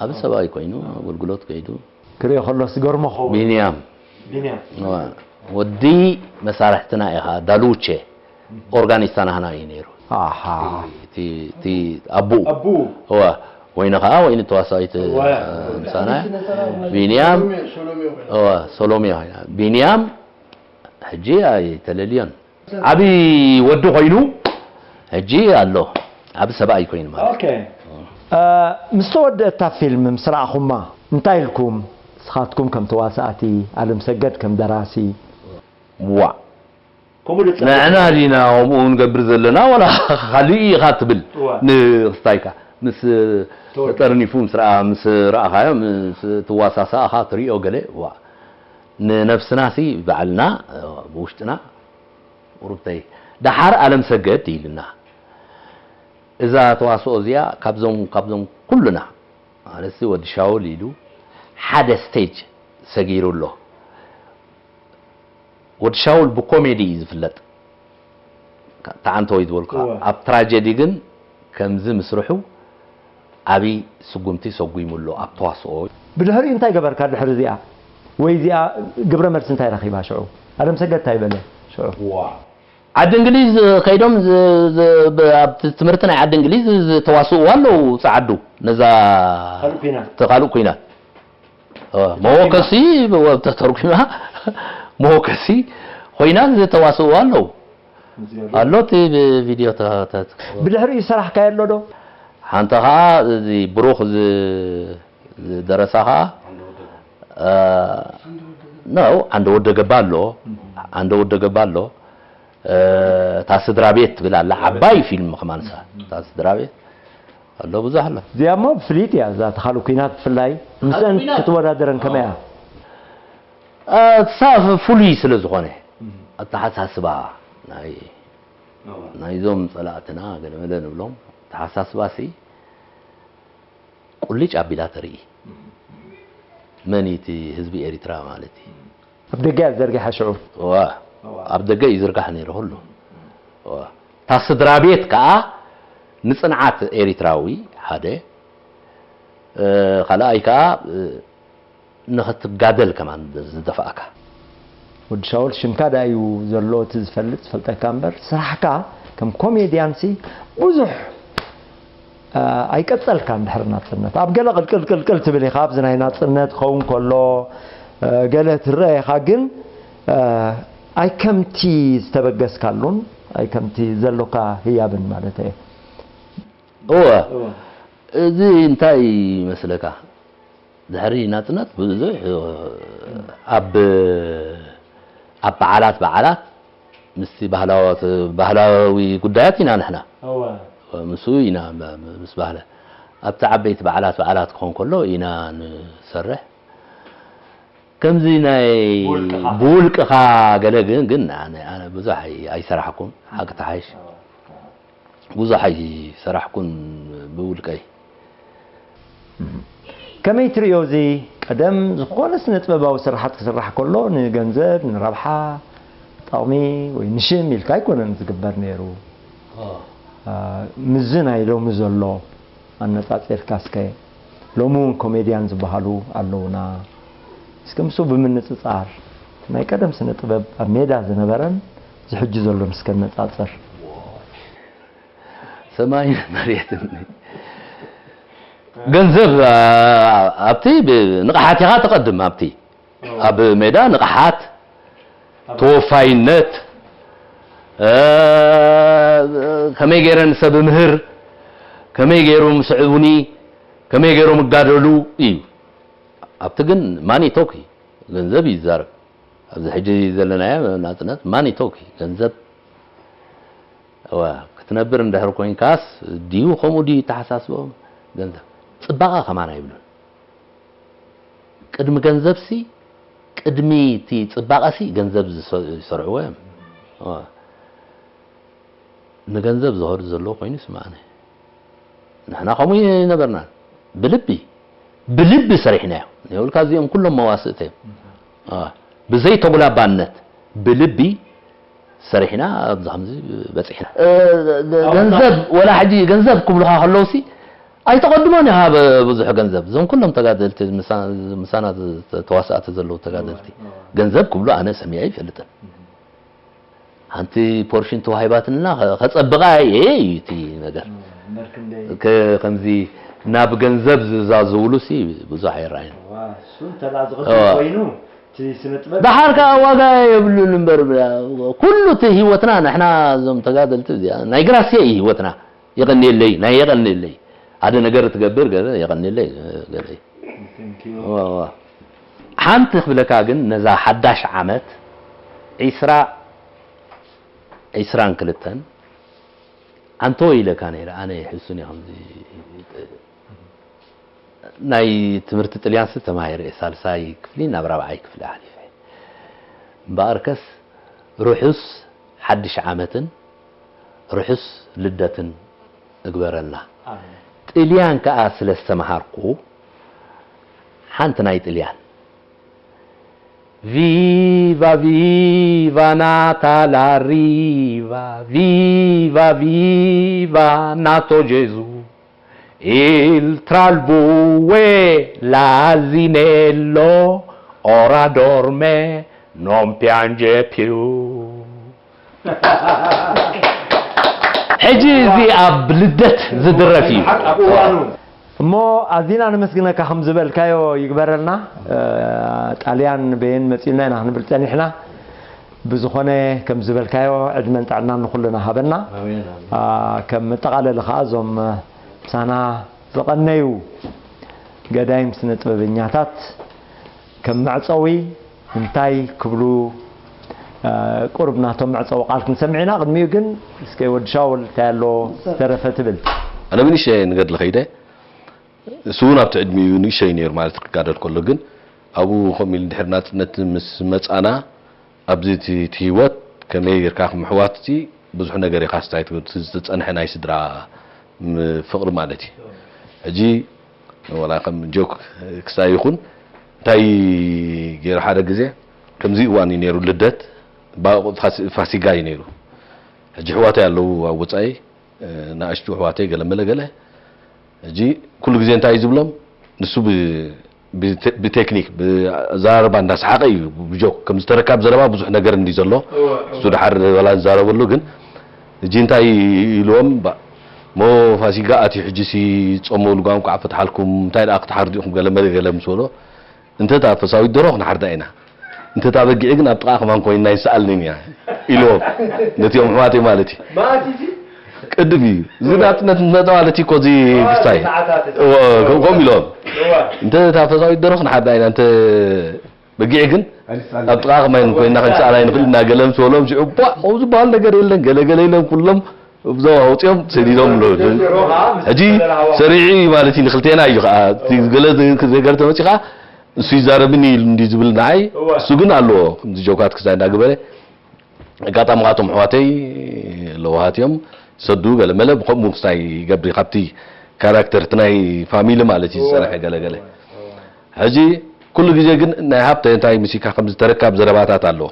ዓቢ ሰብኣይ ኮይኑ ኣገልግሎት ከይዱ ክሪኦ ከሎ ዝገርሞ ኸውን ቢንያም ቢንያም እዋ ወዲ መሳርሕትና ኢኻ ዳሉቼ ኦርጋኒስታ ናህና እዩ ነይሩ ኣሓ እቲ እቲ ኣቡ ኣቡ እዋ ወይኒ ከዓ ወይኒ ተዋሳኢት እዋ ምሳና ቢንያም እዋ ሶሎሜ ኮይና ቢንያም ሕጂ ኣይተለልዮን ዓቢ ወዲ ኮይኑ ሕጂ ኣሎ ዓቢ ሰብኣይ ኮይኑ ማለት ኦኬ ምስ ተወደእታ ፊልም ምስ ረኣኹማ እንታይ ኢልኩም ንስኻትኩም ከም ተዋሳእቲ ኣለምሰገድ ከም ደራሲ ዋእ ከምኡ ዶ ጸኒሑ? ንሕና ዲና ከምኡ ንገብር ዘለና ዋላ ካልእ ኢኻ ትብል እዋ። ንክስታይካ ምስ ተወ- ተጠርኒፉ ምስ ረኣ ምስ ረኣኻዮ ምስ ትዋሳሳእኻ ትሪኦ ገለ ዋ ንነብስናሲ ባዕልና ብውሽጥና ቁሩብተይ ደሓር ኣለም ሰገድ ኢልና እዛ ተዋስኦ እዚኣ ካብዞም ካብዞም ኩሉና ማለትሲ ወዲ ሻውል ኢሉ ሓደ ስቴጅ ሰጊሩ ኣሎ። ወዲ ሻውል ብኮሜዲ እዩ ዝፍለጥ። ተዓንተወይ ዝበልኩኻ። እወ። ኣብ ትራጀዲ ግን ከምዚ ምስርሑ ዓብዪ ስጉምቲ ሰጒሙ ኣሎ ኣብ ተዋስኦ። ብድሕሪኡ እንታይ ገበርካ ድሕሪ እዚኣ? ወይ እዚኣ ግብረ መልሲ እንታይ ረኺባ ሽዑ? ኣለም ሰገድ እንታይ በለ ሽዑ? ዓዲ እንግሊዝ ከይዶም ዝ- ዝ- ብ- ኣብ ትምህርቲ ናይ ዓዲ እንግሊዝ ዝተዋስእዋ ኣለዉ። ጸዓዱ ነዛ ካልእ ኩናት። እቲ ካልእ ኩናት መወከሲ ተተርጉማ መወከሲ ኮይና ዝተዋስእዋ ኣለዉ። ኣሎ እቲ ብቪድዮ ተ- ተ- ብድሕሪኡ ዝሰራሕካዮ ኣሎ ዶ? ሓንቲ ኸዓ እዚ ብሩኽ ዝ- ዝደረሳ ኸዓ ነው። ዓንደ ወደ ገባ ኣሎ። ዓንደ ወደ ገባ ኣሎ። እታ ስድራ ቤት ትብል ኣላ፣ ዓባይ ፊልም ከማንሳ። እታ ስድራ ቤት ኣሎ፣ ብዙሕ ኣሎ። እዚኣ እሞ ፍልይቲ እያ። እዛ ተኻሉ ኩናት ብፍላይ ምስአን ክትወዳደረን ከመይ እያ? እሳ ፍሉይ ስለ ዝኾነ ኣተሓሳስባ ናይ ናይዞም ጸላእትና ገለመለ ንብሎም ኣተሓሳስባ ሲ ቁልጭ ኣቢላ ተርኢ። መን እዩ እቲ ህዝቢ ኤሪትራ ማለት እዩ? ኣብ ደገ እያ ዘርጊሓ ሽዑ። እዋ፣ ኣብ ደገ እዩ ዝርጋሕ ነይሩ ኩሉ። እዋ። እታ ስድራ ቤት ከኣ ንጽንዓት ኤሪትራዊ ሓደ፣ እ፣ ካልኣይ ከኣ፣ እ፣ ንኽትጋደል ከማን ዝደፍኣካ። ወዲ ሻውል ሽምካ ዳ እዩ ዘሎ እቲ ዝፈልጥ ዝፈልጠካ እምበር ስራሕካ ከም ኮሜድያን ሲ ብዙሕ እ፣ ኣይቀጸልካን ድሕሪ ናጽነት። ኣብ ገለ ቅልቅል ቅልቅል ትብል ኢኻ፣ ኣብዚ ናይ ናጽነት ክኸውን ከሎ፣ እ፣ ገለ ትረአ ኢኻ፣ ግን፣ እ፣ ኣይ ከምቲ ዝተበገስካሉን ኣይ ከምቲ ዘሎካ ህያብን ማለት እየ። እወ፣ እወ። እዚ እንታይ ይመስለካ? ድሕሪ ናጽነት ብዙሕ ኣብ ኣብ በዓላት በዓላት ምስቲ ባህላዊ ባህላዊ ጉዳያት ኢና ንሕና እወ። ምስ ኢና ብ- ምስ ባህለ ኣብቲ ዓበይቲ በዓላት በዓላት ክኾን ከሎ ኢና ንሰርሕ። ከምዚ ናይ ብውልቅኻ። ብውልቅኻ ገለ ግን ግን ኣነ ኣነ ብዙሕ ኣይ- ኣይሰራሕኩን ሓቂ ተሓይሽ። ብዙሕ ኣይሰራሕኩን ብውልቀይ። ከመይ ትርእዮ እዚ? ቀደም ዝኾነ ስነ ጥበባዊ ስርሓት ክስራሕ ከሎ ንገንዘብ፣ ንረብሓ፣ ጠቕሚ ወይ ንሽም ኢልካ ኣይኮነን ዝግበር ነይሩ። አ፣ ምስዚ ናይ ሎሚ ዘሎ ኣነጻጺርካ እስከ፣ ሎሚ እውን ኮሜድያን ዝበሃሉ ኣለውና። እስከ ምስኡ ብምንጽጻር ናይ ቀደም ስነ ጥበብ ኣብ ሜዳ ዝነበረን ዝሕጂ ዘሎን እስከ ነጻጽር። ሰማይን መሬትን። ገንዘብ፣ አ፣ ኣብቲ ብ- ንቕሓት ኢኻ ትቐድም። ኣብቲ ኣብ ሜዳ ንቕሓት፣ ተወፋይነት፣ እ፣ ከመይ ገይረ ንሰብ ምህር፣ ከመይ ገይሮም ስዕቡኒ፣ ከመይ ገይሮም እጋደሉ እዩ። ኣብቲ ግን ማኒ ቶኪ ገንዘብ እዩ ዝዛረብ። ኣብዚ ሕጂ ዘለናዮ ናጽነት ማኒ ቶኪ ገንዘብ እዋ፣ ክትነብር እንድሕር ኮይንካስ ድዩ ከምኡ ድዩ ተሓሳስቦም? ገንዘብ። ጽባቐ ከማን ኣይብሉን። ቅድሚ ገንዘብሲ፣ ቅድሚ እቲ ጽባቐሲ ገንዘብ ዝሰ- ዝሰርዕዎ እዮም። እዋ። ንገንዘብ ዝኸዱ ዘለዉ ኮይኑ ይስምዓኒ። ንሕና ከምኡ ኣይነበርናን። ብልቢ፣ ብልቢ ሰሪሕናዮ። ንብልካ እዚኦም ኩሎም መዋስእቲ እዮም። አ፣ ብዘይ ተጉላባነት፣ ብልቢ ሰሪሕና ኣብዚ ከምዚ በጺሕና። እ፣ ገ- ገንዘብ፣ ወላ ሕጂ ገንዘብ ክብሉኻ ከለውሲ ኣይተቐድሞን ኢኻ ብ- ብዙሕ ገንዘብ። እዞም ኩሎም ተጋደልቲ፣ ምሳ- ምሳና ዝ- ተዋሳእቲ ዘለዉ ተጋደልቲ። ገንዘብ ክብሉ ኣነ ሰሚዐ ኣይፈልጥን። ሓንቲ ፖርሽን ተዋሂባትንና ከ- ከጸብቓ እየ እዩ እቲ ነገር። እምበር ክንደይ ከ- ከምዚ ናብ ገንዘብ ዝዛዝውሉ ሲ ብዙሕ ኣይረኣይን። ዋ፣ እሱ እንተ ደኣ ዝቕጽል እዋ። ኮይኑ፣ እቲ ስነ ጥበብ ደሓር ከኣ ዋጋ የብሉን እምበር፣ ኩሉ እቲ ህይወትና ንሕና እዞም ተጋደልቲ እዚኣ ናይ ግራስየ እዩ ህይወትና። የቐንየለይ፣ ናይ የቐንየለይ። ሓደ ነገር ትገብር ገለ የቐንየለይ፣ ገለ እዩ። Thank you። ዋ፣ ዋ። ሓንቲ ክብለካ ግን ነዛ ሓዳሽ ዓመት ዒስራ፣ ዒስራን ክልተን ኣንቶ ኢለካ ነይረ። ኣነ ሕሱን እየ ከምዚ ናይ ትምህርቲ ጥልያንሲ ተማሂረ እየ። ሳልሳይ ክፍሊ ናብ ራብዓይ ክፍሊ ሓሊፈ። እምበኣርከስ ርሑስ ሓድሽ ዓመትን ርሑስ ልደትን እግበረልና። ኣሜን። ጥልያን ከኣ ስለ ዝተምሃርኩ፣ ሓንቲ ናይ ጥልያን Viva, viva Natale arriva, viva, viva Nato Gesù. Il tra il bue, l'asinello, ora dorme, non piange più. ሕጂ እዚ ኣብ ልደት ዝድረፍ እዩ። እሞ ኣዚና ነመስግነካ፣ ከም ዝበልካዮ ይግበረልና። ጣልያን በየን መጺኡና ኢና ክንብል ጸኒሕና። ብዝኾነ ከም ዝበልካዮ ዕድመን ጥዕናን ንኹልና ሃበና። ከም መጠቓለሊ ኸኣ እዞም ምሳና ዝቐነዩ ገዳይም ስነ ጥበበኛታት ከም መዕጸዊ እንታይ ክብሉ ቁሩብ ናቶም መዕጸዊ ቃል ክንሰምዕ ኢና። ቅድሚኡ ግን እስከ ወዲ ሻውል እንታይ ኣሎ ዝተረፈ ትብል? ኣነ ብንእሽተይ ንገድሊ ከይደ፣ እሱ እውን ኣብቲ ዕድሚኡ ንእሽተይ ነይሩ ማለት ክጋደል ከሎ፣ ግን ኣብኡ ከምኡ ኢሉ ድሕሪ ናጽነት ምስ መጻና ኣብዚ እቲ እቲ ህይወት ከመይ ጌርካ ከም ኣሕዋት እቲ ብዙሕ ነገር ኢኻ ስታይ ትብል፣ እቲ ዝተጸንሐ ናይ ስድራ ም-፣ ፍቕሪ ማለት እዩ። ሕጂ ወላ ከም ጆክ ክስታይ ይኹን እንታይ ገይሩ፣ ሓደ ግዜ ከምዚ እዋን እዩ ነይሩ ልደት፣ ባ-፣ ፋሲ-፣ ፋሲጋ እዩ ነይሩ። ሕጂ ኣሕዋተይ ኣለዉ ኣብ ወጻኢ፣ እ፣ ንኣሽቱ ኣሕዋተይ ገለ መለ ገለ። ሕጂ ኩሉ ግዜ እንታይ እዩ ዝብሎም? ንሱ ብ-፣ ብተ-፣ ብቴክኒክ፣ ብኣዘራርባ እንዳሰሓቐ እዩ፣ ብጆክ። ከም ዝተረካብ ዘረባ ብዙሕ ነገር እንዲ ዘሎ፣ እወ፣ እሱ እወ። ድሓር ወላ ዝዛረበሉ፣ ግን ሕጂ እንታይ ኢልዎም? ባ-፣ ሞ ፋሲጋ ኣትዩ፣ ሕጂ ሲ ጾሙ ልጓም ከዓ ፈትሓልኩም፣ እንታይ ደኣ ክትሓርዱ ኢኹም? ገለ መለ ገለ ምስ በሎ፣ እንተ እታ ፈሳዊት ደርሆ ክንሓርዳ ኢና፣ እንተ እታ በጊዕ ግን ኣብ ጥቓ ከማን ኮይንና ይሰኣልንን እያ ኢልዎም፣ ነቲኦም ኣሕዋተይ ማለት እዩ። ማእቲዚ? ቅድም እዩ። እዚ ናጽነት እንተተባለ እቲ እኮ እዚ ዋ፣ ክስታይ። ሰዓታት። እዎ፣ ከም-፣ ከምኡ ኢሎም። እዋ። እንተ እታ ፈሳዊት ደርሆ ክንሓርዳ ኢና፣ እንተ በጊዕ ግን ኣይንሰኣልን። ኣብ ጥቓ ከማን ኮይንና ክንሰኣል ኣይንኽእል ኢና፣ ገለ ምስ በሎም፣ ሽዑ፣ ቧ፣ ከምኡ ዝበሃል ነገር የለን፣ ገለ ገለ ኢሎም ኩሎም ብዞባ ኣውጺኦም ሰዲዶም ኣለዉ። ሕጂ ሰሪዑ እዩ ማለት እዩ፣ ንክልቴና እዩ ከዓ። እቲ ገለ ነገር ተመጺኻ፣ እሱ ይዛረብኒ ኢሉ እንዲ ዝብል ንዓይ፣ እወ። እሱ ግን ኣለዎ። ከምዚ ጆካት ክስታይ እንዳገበረ፣ ኣጋጣሚ ካቶም ኣሕዋተይ ለዋሃት እዮም፣ ሰዱ ገለ መለ ብከምኡ ክስታይ ይገብር እዩ። ካብቲ ካራክተር እቲ ናይ ፋሚሊ ማለት እዩ እወ። ዝጸንሐ ገለ ገለ። እወ። ሕጂ ኩሉ ግዜ ግን ናይ ሃብተ እንታይ ምሲካ ከምዚ ተረካብ ዘረባታት ኣለዎ።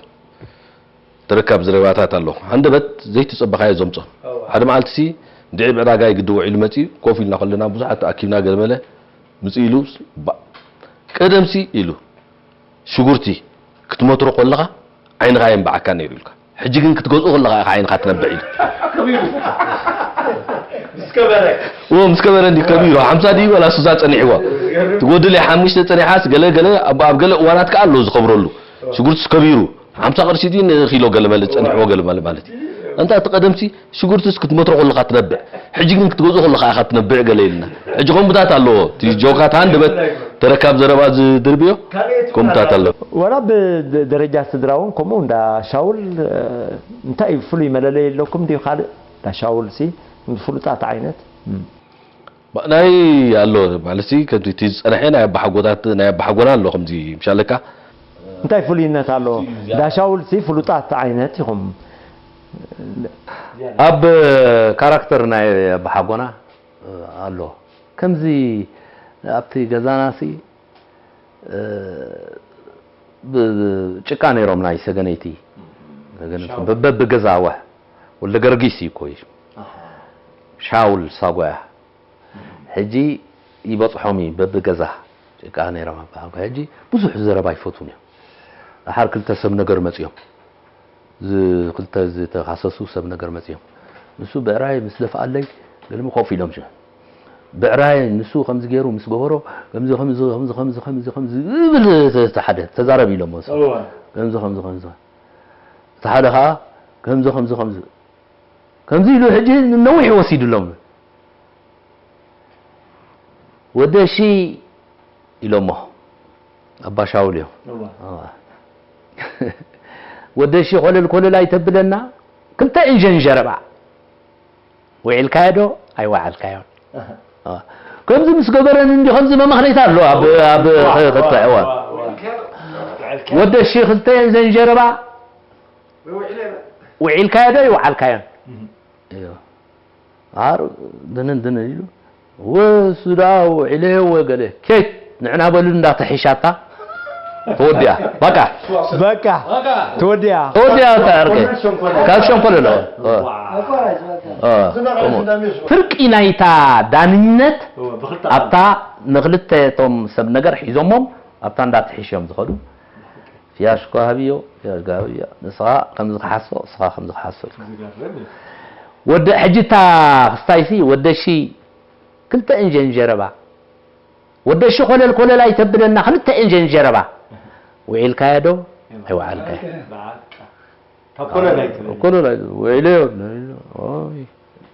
ተረካብ ዘረባታት ኣለዎ። ሃንደበት ዘይተጸበኻዮ ዘምጾ። እወ። ሓደ መዓልቲ ሲ ድዒ ብዕዳጋ ይግዲ ውዒሉ መጺኡ፣ ኮፍ ኢልና ከለና ብዙሓት ተኣኪብና ገለ መለ ምጽእ ኢሉ፣ ባ-፣ ቀደምሲ ኢሉ፣ ሽጉርቲ ክትመትሮ ከለኻ ዓይንኻ የንብዓካ ነይሩ ኢልካ። ሕጂ ግን ክትገዝኦ ከለኻ ኢኻ ዓይንኻ ትነብዕ ኢሉ። ከቢሩ። ምስ ከበረ። እዎ፣ ምስ ከበረ እንዲ ከቢሩ። ሓምሳ ድዩ ወላ ስሳ ጸኒሕዎ። ትጎድል እያ ሓሙሽተ ጸኒሓስ ገለ ገለ ኣብ፣ ኣብ ገለ እዋናት ከኣ ኣሎ ዝኸብረሉ። ሽጉርትስ ከቢሩ። ሓምሳ ቅርሺ ድዩ ንኪሎ ገለ መለ ጸኒሕዎ ገለ መለ ማለት እዩ። እንታ እቲ ቀደምሲ ሽጉርትስ ክትመትሮ ከለኻ ትነብዕ። ሕጂ ግን ክትገዝኦ ከለኻ ኢኻ ትነብዕ ገለ ኢልና። ሕጂ ከምኡታት ኣለዎ። እቲ ጆካት ሃንደበት ተረካብ ዘረባ ዝድርብዮ ከምኡታት ኣለዎ። ወላ ብደረጃ ስድራ እውን ከምኡ እንዳ ሻውል፣ እ፣ እንታይ እዩ ፍሉይ መለለይ ኣለኩም ድዩ ካልእ? እንዳ ሻውል ሲ ፍሉጣት ዓይነት? እም። ባ-፣ ናይ ኣሎ ማለት ሲ ከምቲ እቲ ዝጸንሐ ናይ ኣባሓጎታት፣ ናይ ኣባሓጎና ኣሎ ከምዚ ምሻለካ። እንታይ ፍሉይነት ኣሎ? እንዳ ሻውል ሲ ፍሉጣት ዓይነት ኢኹም። ኣብ ካራክተር ናይ ኣባሓጎና ኣሎ። ከምዚ ኣብቲ ገዛና ሲ እ፣ ብ-፣ ብ-፣ ጭቃ ነይሮም ናይ ሰገነይቲ። ሰገነይቲ ሻው። በበ-፣ በብገዛ ወሕ። ወልደ ገርጊስ እዩ እኮ እዩ። ኣሃ። ሻውል ሳጓያ። ሕጂ ይበጽሖም እዩ በብገዛ ጭቃ ነይሮም ኣባሓጎ። ሕጂ ብዙሕ ዘረባ ኣይፈትዉን እዮም። ደሓር ክልተ ሰብ ነገር መጺኦም። ዝ-፣ ክልተ ዝተኻሰሱ ሰብ ነገር መጺኦም። ንሱ ብዕራይ ምስ ደፍኣለይ፣ ገለመ ኮፍ ኢሎም ሽዑ። ብዕራይ ንሱ ከምዚ ገይሩ ምስ ገበሮ፣ ከምዚ፣ ከምዚ፣ ከምዚ ዝብል እቲ ሓደ ተዛረብ ኢሎሞ። እወ። ከምዚ፣ ከምዚ፣ ከምዚ። እቲ ሓደ ኸኣ ከምዚ፣ ከምዚ፣ ከምዚ። ከምዚ ኢሉ ሕጂ ንነዊሕ ወሲድሎም። ወደሺ ኢሎሞ። ኣባ ሻውል እዮም። እዋ። እዋ። ወደሺ ኮለል ኮለል ኣይተብለና፣ ክልተ ኢንጀን ጀረባ። ውዒልካዮ ዶ ኣይወዓልካዮን? ኣሃ። እዋ። ከምዚ ምስ ገበረን እንዲ ከምዚ መማኽነይታ ኣሎ ኣብ፣ ኣብ እዋ፣ ክልተ እዋ፣ እዋ። እዋ። ወደሺ ክልተ ኢንጀን ጀረባ፣ ውዒለ። ውዒልካዮ ዶ ኣይወዓልካዮን? እህ። እዩ። ኣር ድንን ድንን ኢሉ፣ ወሱ ደኣ ውዒለዮ ወገለ፣ ኬት ንዕና በሉ እንዳተሒሻታ። ተወዲኣ። በቃ። በቃ። ተወዲኣ። ተወዲኣ፣ በቃ፣ ዓርከይ። ካብ ሸንኮለል። እ። እ። እሞ ፍርቂ ናይታ ዳንነት ኣብታ ንክልተ እቶም ሰብ ነገር ሒዞሞም ኣብታ እንዳትሒሽ እዮም ዝኸዱ። ፍያሽ እኳ ሃብዮ፣ ፍያሽ እኳ ሃብዮ። ንስኻ ከምዚ ክሓሶ፣ ንስኻ ከምዚ ክሓሶ ኢልካ። ዝገርም እዩ። ወደ ሕጂ እታ ክስታይሲ ወደ ሺ ክልተ እንጀን ጀረባ። ወደ ሺ ኮለል ኮለል ኣይተብለና፣ ክልተ እንጀን ጀረባ። ውዒልካዮ ዶ? ኣይወዓልካዮ። በቃ። ካብ ኮለል ኣይትበል። ኮለል ኣይ-፣ ውዒለዮ፣ ውዒለዮ። ኦይ።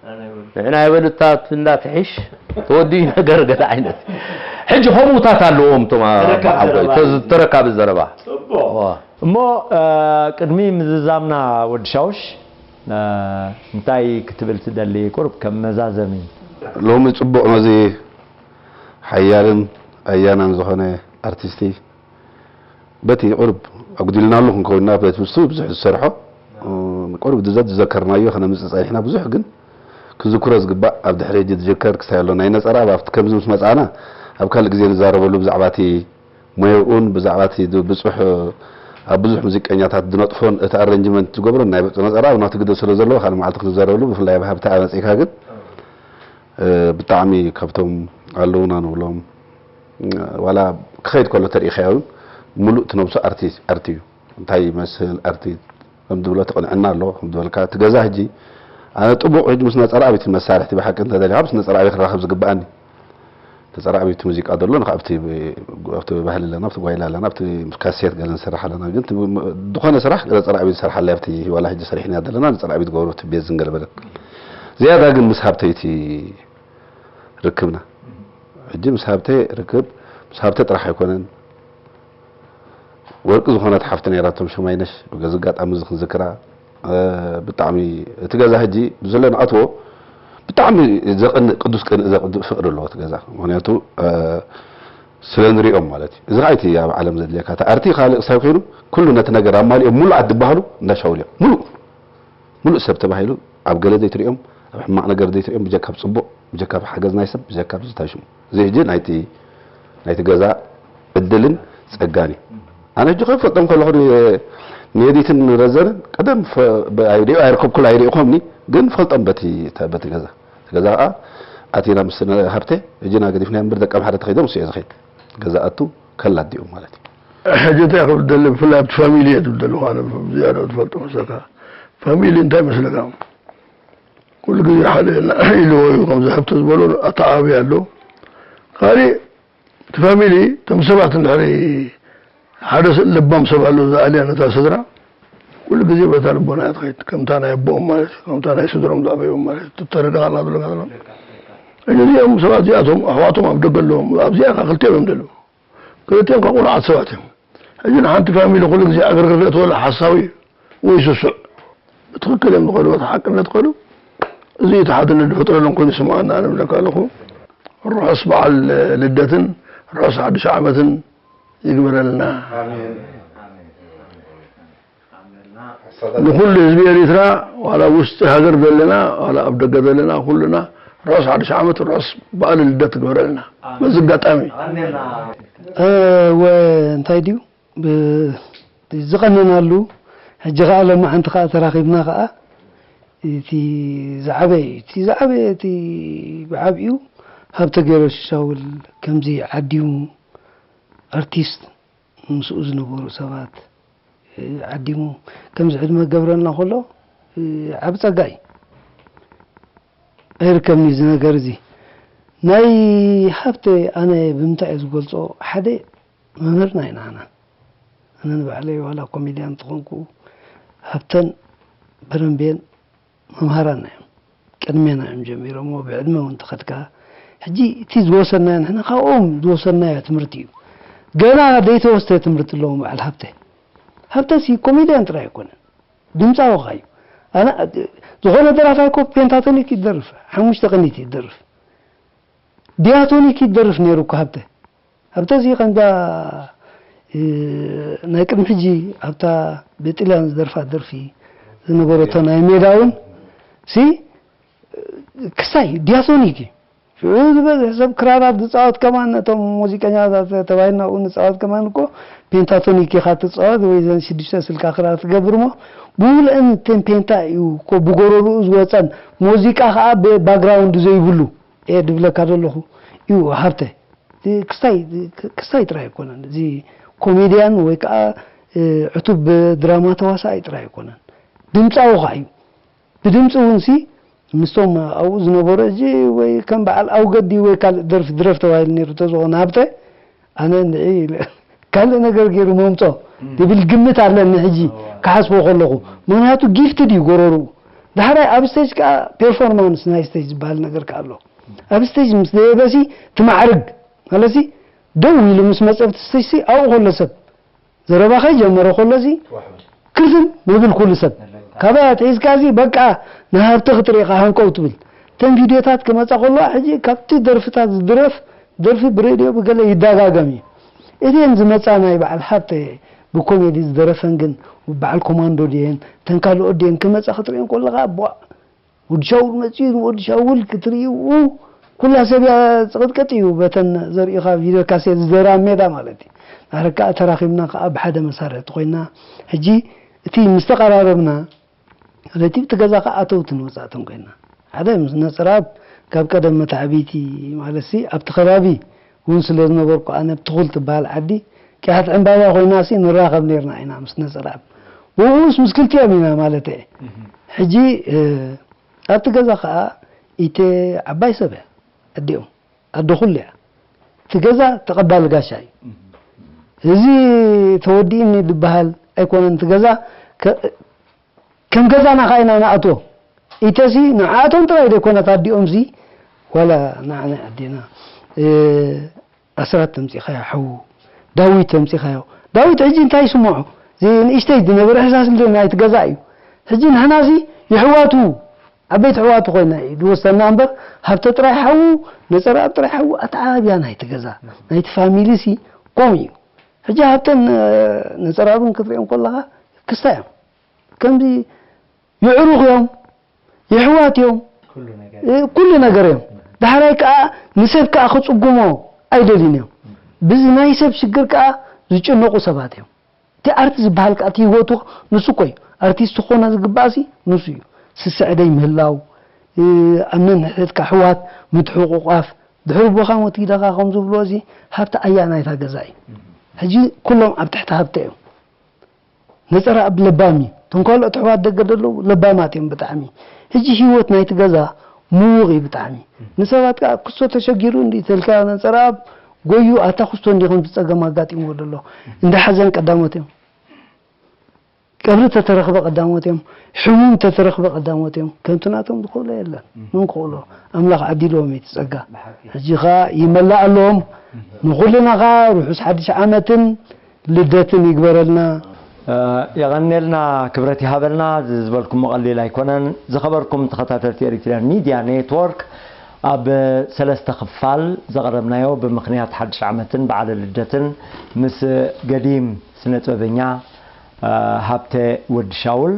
ኣነ እውን። ንሕና ይበልታት እንዳትሒሽ ተወዲኡ ነገር ገለ ዓይነት። ሕጂ ከምኡታት ኣለዎም እቶም ኣ-፣ ተረካብ ዓቦይ። ዘረባ። ተዝ-፣ ተረካቢ ዘረባ። ጽቡቕ። ዋ። እሞ፣ እ፣ ቅድሚ ምዝዛምና ወዲ ሻውሽ፣ እ፣ እንታይ ክትብል ትደሊ? ቁሩብ ከም መዛዘሚ። ሎሚ ጽቡቕ ነዚ ሓያልን ኣያናን ዝኾነ ኣርቲስቲ በቲ ቁሩብ ኣጉዲልናሉ ክንከውንና በቲ ንሱ ብዙሕ ዝሰርሖ፣ እ፣ ቁሩብ ዝዘ-፣ ዝዘከርናዮ ከነምጽእ ጸኒሕና። ብዙሕ ግን ክዝክሮ ዝግባእ ኣብ ድሕሪ ሕጂ ዝዝከር ክሳይ ኣሎ። ናይ ነጸራ ኣብቲ ከምዚ ምስ መጻና ኣብ ካልእ ግዜ ንዛረበሉ ብዛዕባ እቲ ሞያኡን ብዛዕባ እቲ ድ-፣ ብጹሕ ኣብ ብዙሕ ሙዚቀኛታት ዝነጥፎን እቲ ኣረንጅመንት ዝገብሮን ናይ ነጸራ ኣብ ናቱ ግደ ስለ ዘለዎ ካልእ መዓልቲ ክንዛረበሉ ብፍላይ ኣብ ሃብታ መጺእካ ግን፣ እ፣ ብጣዕሚ ካብቶም ኣለውና ንብሎም፣ እ፣ ዋላ ክኸይድ ከሎ ተሪኢኻዮ እውን ምሉእ እቲ ነብሱ ኣርቲ፣ ኣርቲ እዩ። እንታይ ይመስል ኣርቲ ከም ዝብሎ ትቕንዕና ኣለዎ። ከም ዝበልካ እቲ ገዛ ሕጂ ኣነ ጥቡቕ ሕጂ ምስ ነጸራ ኣብቲ መሳርሕቲ ብሓቂ እንተደሊኻ ምስ ነጸራ ኣብየ ክራኸብ ዝግብኣኒ። ነጸራ ኣብቲ ሙዚቃ ዘሎ ንኻ ኣብቲ፣ ኣብቲ ባህሊ ኣለና፣ ኣብቲ ጓይላ ኣለና፣ ኣብቲ ካሴት ገለ ንሰርሕ ኣለና። ግን እቲ ዝኾነ ስራሕ ነጸራ ኣብቲ ዝሰርሓለይ ኣብቲ ዋላ ሕጂ ሰሪሕንያ ዘለና ነጸራ ኣብቲ ትገብሮ እቲ ቤዝን ገለ በለን። ዝያዳ ግን ምስ ሃብተይ እቲ ርክብና። ሕጂ ምስ ሃብተ ርክብ፣ ምስ ሃብተ ጥራሕ ኣይኮነን። ወርቂ ዝኾነት ሓፍቲ ነይራቶም ሸማይነሽ፣ በዚ ኣጋጣሚ እዚ ክንዝክራ፣ እ፣ ብጣዕሚ እቲ ገዛ ሕጂ ብዘሎ ንኣትዎ ብጣዕሚ ዘቕንእ ቅዱስ ቅንእ ዘቕንእ ፍቕሪ ኣለዎ እቲ ገዛ። ምኽንያቱ፣ እ፣ ስለ ንሪኦም ማለት እዩ። እዚ ኸዓ እቲ ኣብ ዓለም ዘድልየካ። እቲ ኣርቲ ካልእ ክሳብ ኮይኑ ኩሉ ነቲ ነገር ኣማሊኦም ሙሉኣት ዝበሃሉ እንዳሻውል እዮም። ሙሉእ፣ ሙሉእ ሰብ ተባሂሉ ኣብ ገለ ዘይትሪኦም፣ ኣብ ሕማቕ ነገር ዘይትሪኦም፣ ብጀካ ኣብ ጽቡቕ፣ ብጀካ ኣብ ሓገዝ ናይ ሰብ፣ ብጀካ ኣብዚ እንታይ ሽሙ። እዚ ሕጂ ናይቲ፣ ናይቲ ገዛ ዕድልን ጸጋን እዩ። ኣነ ሕጂ ከይፈልጦም ከለኹ ን-፣ ንየዲትን ንረዘንን ቀደም ፈ-፣ ብ-፣ ኣይሪኦ፣ ኣይረከብኩላ፣ ኣይሪእኹምኒ፣ ግን ፈልጦም በቲ፣ በቲ ገዛ። እቲ ገዛ ኸዓ ኣቲና ምስ ሃብተ፣ ሕጂ ኢና ገዲፍናዮ እምበር ደቂ ኣምሓረ ተኸይዶም እሱ እየ ዝኸይድ። ገዛ ኣቱ ከላ ኣዲኦም ማለት እዩ። ሕጂ እንታይ ክብል ደሊ፣ ብፍላይ ኣብቲ ፋሚሊ እየ ዝብል ዘለኹ፣ ኣነ ዝያዳ ትፈልጦ መስለካ። ፋሚሊ እንታይ መስለካ? ኩሉ ግዜ ሓደ ኢልዎ እዩ፣ ከምዚ ሃብተ ዝበሎ ኣተዓባብያ ኣሎ። ካሊእ እቲ ፋሚሊ፣ እቶም ሰባት እንድሕሪ ሓደ ስ-፣ ለባም ሰብ ኣሎ ዝኣልያ ነታ ስድራ፣ ኩሉ ግዜ በታ ልቦና እያ ትኸይድ። ከምታ ናይ ኣቦኦም ማለት እዩ፣ ከምታ ናይ ስድሮም ዝኣበዮም ማለት እዩ። ትተረዳኻና ዘለካ ዘሎ። ሕጂ እዚኦም ሰባት እዚኣቶም ኣሕዋቶም ኣብ ደገ ኣለዎም። ኣብዚኣ ከ ክልቲኦም እዮም ዘለዉ። ክልቲኦም ከ ቁሩዓት ሰባት እዮም። ሕጂ ንሓንቲ ፋሚሊ ኩሉ ግዜ ዕግርግር ትበሎ ሓሳዊ ወይ ስሱዕ። ብትኽክል እዮም ዝኸዱ፣ በቲ ሓቅነት ዝኸዱ። እዚ እቲ ሓድነት ዝፈጥረሎም ኮይኑ ይስምዓና፣ ኣነ እብለካ ኣለኹ። ርሑስ በዓል ልደትን ርሑስ ሓድሽ ዓመትን ይግበረልና። ኣሜን። ንኹሉ ህዝቢ ኤሪትራ፣ ዋላ ኣብ ውሽጢ ሃገር ዘለና፣ ዋላ ኣብ ደገ ዘለና፣ ኩልና ርሑስ ሓድሽ ዓመት፣ ርሑስ በዓል ልደት ይግበረልና። በዚ ኣጋጣሚ። እ፣ ወ-፣ እንታይ ድዩ? ብ-፣ ዝቐነናሉ፣ ሕጂ ኸኣ ሎማዓንቲ ኸኣ ተራኺብና ኸኣ፣ እቲ ዝዓበየ፣ እቲ ዝዓበየ፣ እቲ ብዓቢኡ ሃብተ ገረሱ ሻውል ከምዚ ዓዲሙ ኣርቲስት ምስኡ ዝነበሩ ሰባት፣ እ፣ ዓዲሙ ከምዚ ዕድመ ክገብረልና ከሎ፣ እ፣ ዓቢ ጸጋ እዩ። ኣይርከብን እዩ እዚ ነገር እዚ። ናይ ሃብተ ኣነ ብምንታይ እየ ዝገልጾ? ሓደ መምህርና እዩ ንዓና። ኣነ ንባዕለይ ዋላ ኮሜድያን እንተኾንኩ ሃብተን በረምቤን መምሃራና እዮም። ቅድሜና እዮም ጀሚሮምዎ፣ ብዕድመ እውን ተኸድካ። ሕጂ እቲ ዝወሰድናዮ ንሕና ካብኦም ዝወሰድናዮ ትምህርቲ እዩ። ገና ዘይተወስደ ትምህርቲ ኣለዎም በዓል ሃብተ። ሃብተሲ ኮሜድያን ጥራይ ኣይኮነን፣ ድምፃዊ ኸኣ እዩ። ኣነ ዝኾነ ደራፋይ እኮ ፔንታቶኒክ ይደርፍ፣ ሓሙሽተ ቅኒት ይደርፍ። ዲያቶኒክ ይደርፍ ነይሩ እኮ ሃብተ። ሃብተ እዚ ከምዛ፣ እ፣ ናይ ቅድሚ ሕጂ ኣብታ ብጥልያን ዝደርፋ ደርፊ ዝነበረቶ ናይ ሜዳ እውን ሲ ክሳይ ዲያቶኒክ እዩ። ሽዑ ዝበዝሕ ሰብ ክራራት ዝፃወት ከማን ነቶም ሙዚቀኛታት ተባሂልና ኣብኡ ንፃወት ከማን እኮ ፔንታቶኒክ ኢኻ ትጻወት ወይ ዘን ሽዱሽተ ስልካ ክራር ትገብር እሞ፣ ብውልአን እተን ፔንታ እዩ እኮ ብጎረርኡ ዝወጸን፣ ሙዚቃ ኸኣ ብባክግራውንድ ዘይብሉ እየ ድብለካ ዘለኹ እዩ ሃብተ። ክስታይ፣ ክስታይ ጥራይ ኣይኮነን። እዚ ኮሜድያን ወይ ከኣ፣ እ፣ ዕቱብ ድራማ ተዋሳኣይ ጥራይ ኣይኮነን። ድምጻዊ ኸኣ እዩ። ብድምጺ እውን ሲ ምስቶም ኣብኡ ዝነበሩ ሕጂ ወይ ከም በዓል ኣውገዲ ወይ ካልእ ደርፊ ድረፍ ተባሂሉ ነይሩ ተዝኾነ ሃብተ፣ ኣነ እንድዒ ኢለ ካልእ ነገር ገይሩ መምጾ ዝብል ግምት ኣለኒ ሕጂ እዋ። ክሓስቦ ከለኹ። ምኽንያቱ ጊፍትድ እዩ ጎረርኡ። ዳሕራይ ኣብ ስቴጅ ከኣ ፔርፎርማንስ ናይ ስቴጅ ዝበሃል ነገር ከኣ ኣሎ። ኣብ ስቴጅ ምስ ደየበሲ ትማዕርግ ማለትሲ ደው ኢሉ ምስ መጸ ኣብቲ ስቴጅሲ ኣብኡ ከሎ ሰብ ዘረባ ከይጀመረ ከሎሲ ክርትም ይብል ኩሉ ሰብ። ካባይ ኣትሒዝካሲ በቃ ንሃብተ ክትርኢ ኢኻ ሃንቀው ትብል። እተን ቪድዮታት ክመጻ ከለዋ ሕጂ ካብቲ ደርፍታት ዝድረፍ ደርፊ ብሬድዮ ብገለ ይደጋገም እዩ። እተን ዝመጻ ናይ በዓል ሃብተ ብኮሜዲ ዝደረፈን ግን በዓል ኮማንዶ ድየን እተን ካልኦት ድየን ክመጻ ክትርእየን ከለኻ ቧእ። ወዲ ሻውል መጺኡ፣ ወዲ ሻውል ክትርእዩ፣ ኩላ ሰብ እያ ዝቕጥቀጥ እዩ። በተን ዘርእዩኻ ቪድዮ ካሴት ዝደራ ሜዳ ማለት እዩ። ድሕሪ ከኣ ተራኺብና ከኣ ብሓደ መሳርሕቲ ኮይና፣ ሕጂ እቲ ምስ ተቐራረብና፣ ማለት እቲ ገዛ ከኣ ኣተውትን ወጻእትን ኮይና። ሓደ ምስ ነጸራብ ካብ ቀደም መታዕቢቲ ማለትሲ ኣብቲ ከባቢ እውን ስለ ዝነበርኩ ኣነ ኣብ ትኹል ትበሃል ዓዲ ቅያት ዕምባባ ኮይናሲ ንራኸብ ነርና ኢና ምስ ነጸራብ። ብኡስ ምስ ክልቲኦም ኢና ማለት እየ። ሕጂ፣ እ፣ ኣብቲ ገዛ ከኣ ኢተ ዓባይ ሰብ እያ ኣዲኦም። ኣደ ኩሉ እያ። እቲ ገዛ ተቐባሊ ጋሻ እዩ። እዚ ተወዲእኒ ዝበሃል ኣይኮነን። እቲ ገዛ ከ-፣ ከም ገዛና ከኣ ኢና ንኣትዎ። ኢተሲ ንዓኣቶም ጥራይ ዘይኮነት ኣዲኦምሲ ዋላ ንዓና ኣዴና፣ እ፣ ኣስራት ተምጺኻዮ ሓዉ፣ ዳዊት ተምጺኻዮ። ዳዊት ሕጂ እንታይ ይስምዖ? እዚ ንእሽተይ ዝነበረ ሕሳስ ልደ ናይቲ ገዛ እዩ። ሕጂ ንሕናሲ የሕዋቱ፣ ዓበይቲ ኣሕዋቱ ኮይና እዩ ዝወሰና እምበር፣ ሃብተ ጥራይ ሓዉ፣ ነጸረኣብ ጥራይ ሓዉ፣ ኣተዓባብያ ናይቲ ገዛ፣ ናይቲ ፋሚሊሲ ከምኡ እዩ። ሕጂ ሃብተን፣ እ፣ ነጸረኣብን ክትሪኦም ከለኻ ክስታይ እዮም። ከምዚ የዕሩኽ እዮም፣ የሕዋት እዮም፣ ኩሉ ነገር። እ፣ ኩሉ ነገር እዮም። ዳሕራይ ከኣ ንሰብ ከኣ ክጽጉሞ ኣይደልዩን እዮም። ብዚ ናይ ሰብ ሽግር ከኣ ዝጭነቑ ሰባት እዮም። እቲ ኣርቲስት ዝበሃል ከኣ እቲ ህይወቱ ንሱ እኮ እዩ። ኣርቲስት ክኾነ ዝግባእሲ ንሱ እዩ። ስስዐ ደይ ምህላው፣ እ፣ ኣብ ነንሕድሕድካ ኣሕዋት ምትሕቑቋፍ፣ ድሕሪ ቦኻ ሞት ኢለኻ ከም ዝብልዎ እዚ ሃብቲ ኣያ ናይታ ገዛ እዩ። ሕጂ ኩሎም ኣብ ትሕቲ ሃብቲ እዮም። ነጸረኣብ ለባም እዩ። እቶም ካልኦት ኣሕዋት ደገ ዘለዉ ለባማት እዮም ብጣዕሚ። ሕጂ ህይወት ናይቲ ገዛ ምዉቕ እዩ ብጣዕሚ። ንሰባት ከኣ ክስቶ ተሸጊሩ እንዲ ተልካዮ ነጸረኣብ ጎዩ ኣታ ክስቶ እንዲ ከምዚ ጸገም ኣጋጢምዎ ዘሎ። እንዳ ሓዘን ቀዳሞት እዮም። ቀብሪ ተተረኽበ ቀዳሞት እዮም። ሕሙም ተተረኽበ ቀዳሞት እዮም። ከምቲ ናቶም ዝኽእሎ የለን። መን ክኽእሎ? ኣምላኽ ዓዲልዎም እዩ እቲ ጸጋ። ብሓቂ። ሕጂ ኸኣ ይመላእ ኣለዎም። ንኹልና ኸኣ ርሑስ ሓድሽ ዓመትን ልደትን ይግበረልና። እ፣ የቐንየልና፣ ክብረት ይሃበልና። እዚ ዝበልኩሞ ቀሊል ኣይኮነን። ዝኸበርኩም ተኸታተልቲ ኤሪትሪያን ሚድያ ኔትወርክ፣ ኣብ ሰለስተ ክፋል ዘቕረብናዮ ብምኽንያት ሓድሽ ዓመትን በዓለ ልደትን ምስ ገዲም ስነ ጥበበኛ፣ እ፣ ሃብተ ወዲ ሻውል፣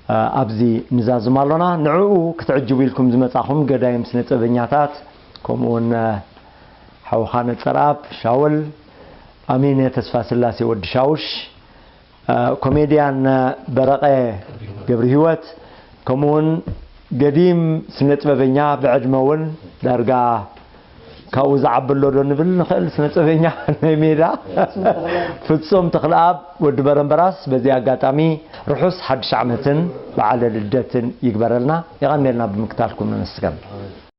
እ፣ ኣብዚ ንዛዝም ኣሎና። ንዕኡ ክትዕጅቡ ኢልኩም ዝመጻኹም ገዳይም ስነ ጥበበኛታት፣ ከምኡ እውን፣ እ፣ ሓውኻ ነጸረኣብ ሻውል፣ ኣሚነ ተስፋስላሴ ወዲ ሻውሽ፣ እ፣ ኮሜድያን በረቐ ገብረህይወት፣ ከምኡውን ገዲም ስነ ጥበበኛ ብዕድመ እውን ዳርጋ ካብኡ ዝዓቢ ኣሎ ዶ ንብል ንኽእል፣ ስነ ጥበበኛ ናይ ሜዳ ፍጹም ተኽለኣብ ወዲ በረምበራስ። በዚ ኣጋጣሚ ርሑስ ሓድሽ ዓመትን በዓለ ልደትን ይግበረልና። የቐንየልና ብምክታልኩም ነመስገን።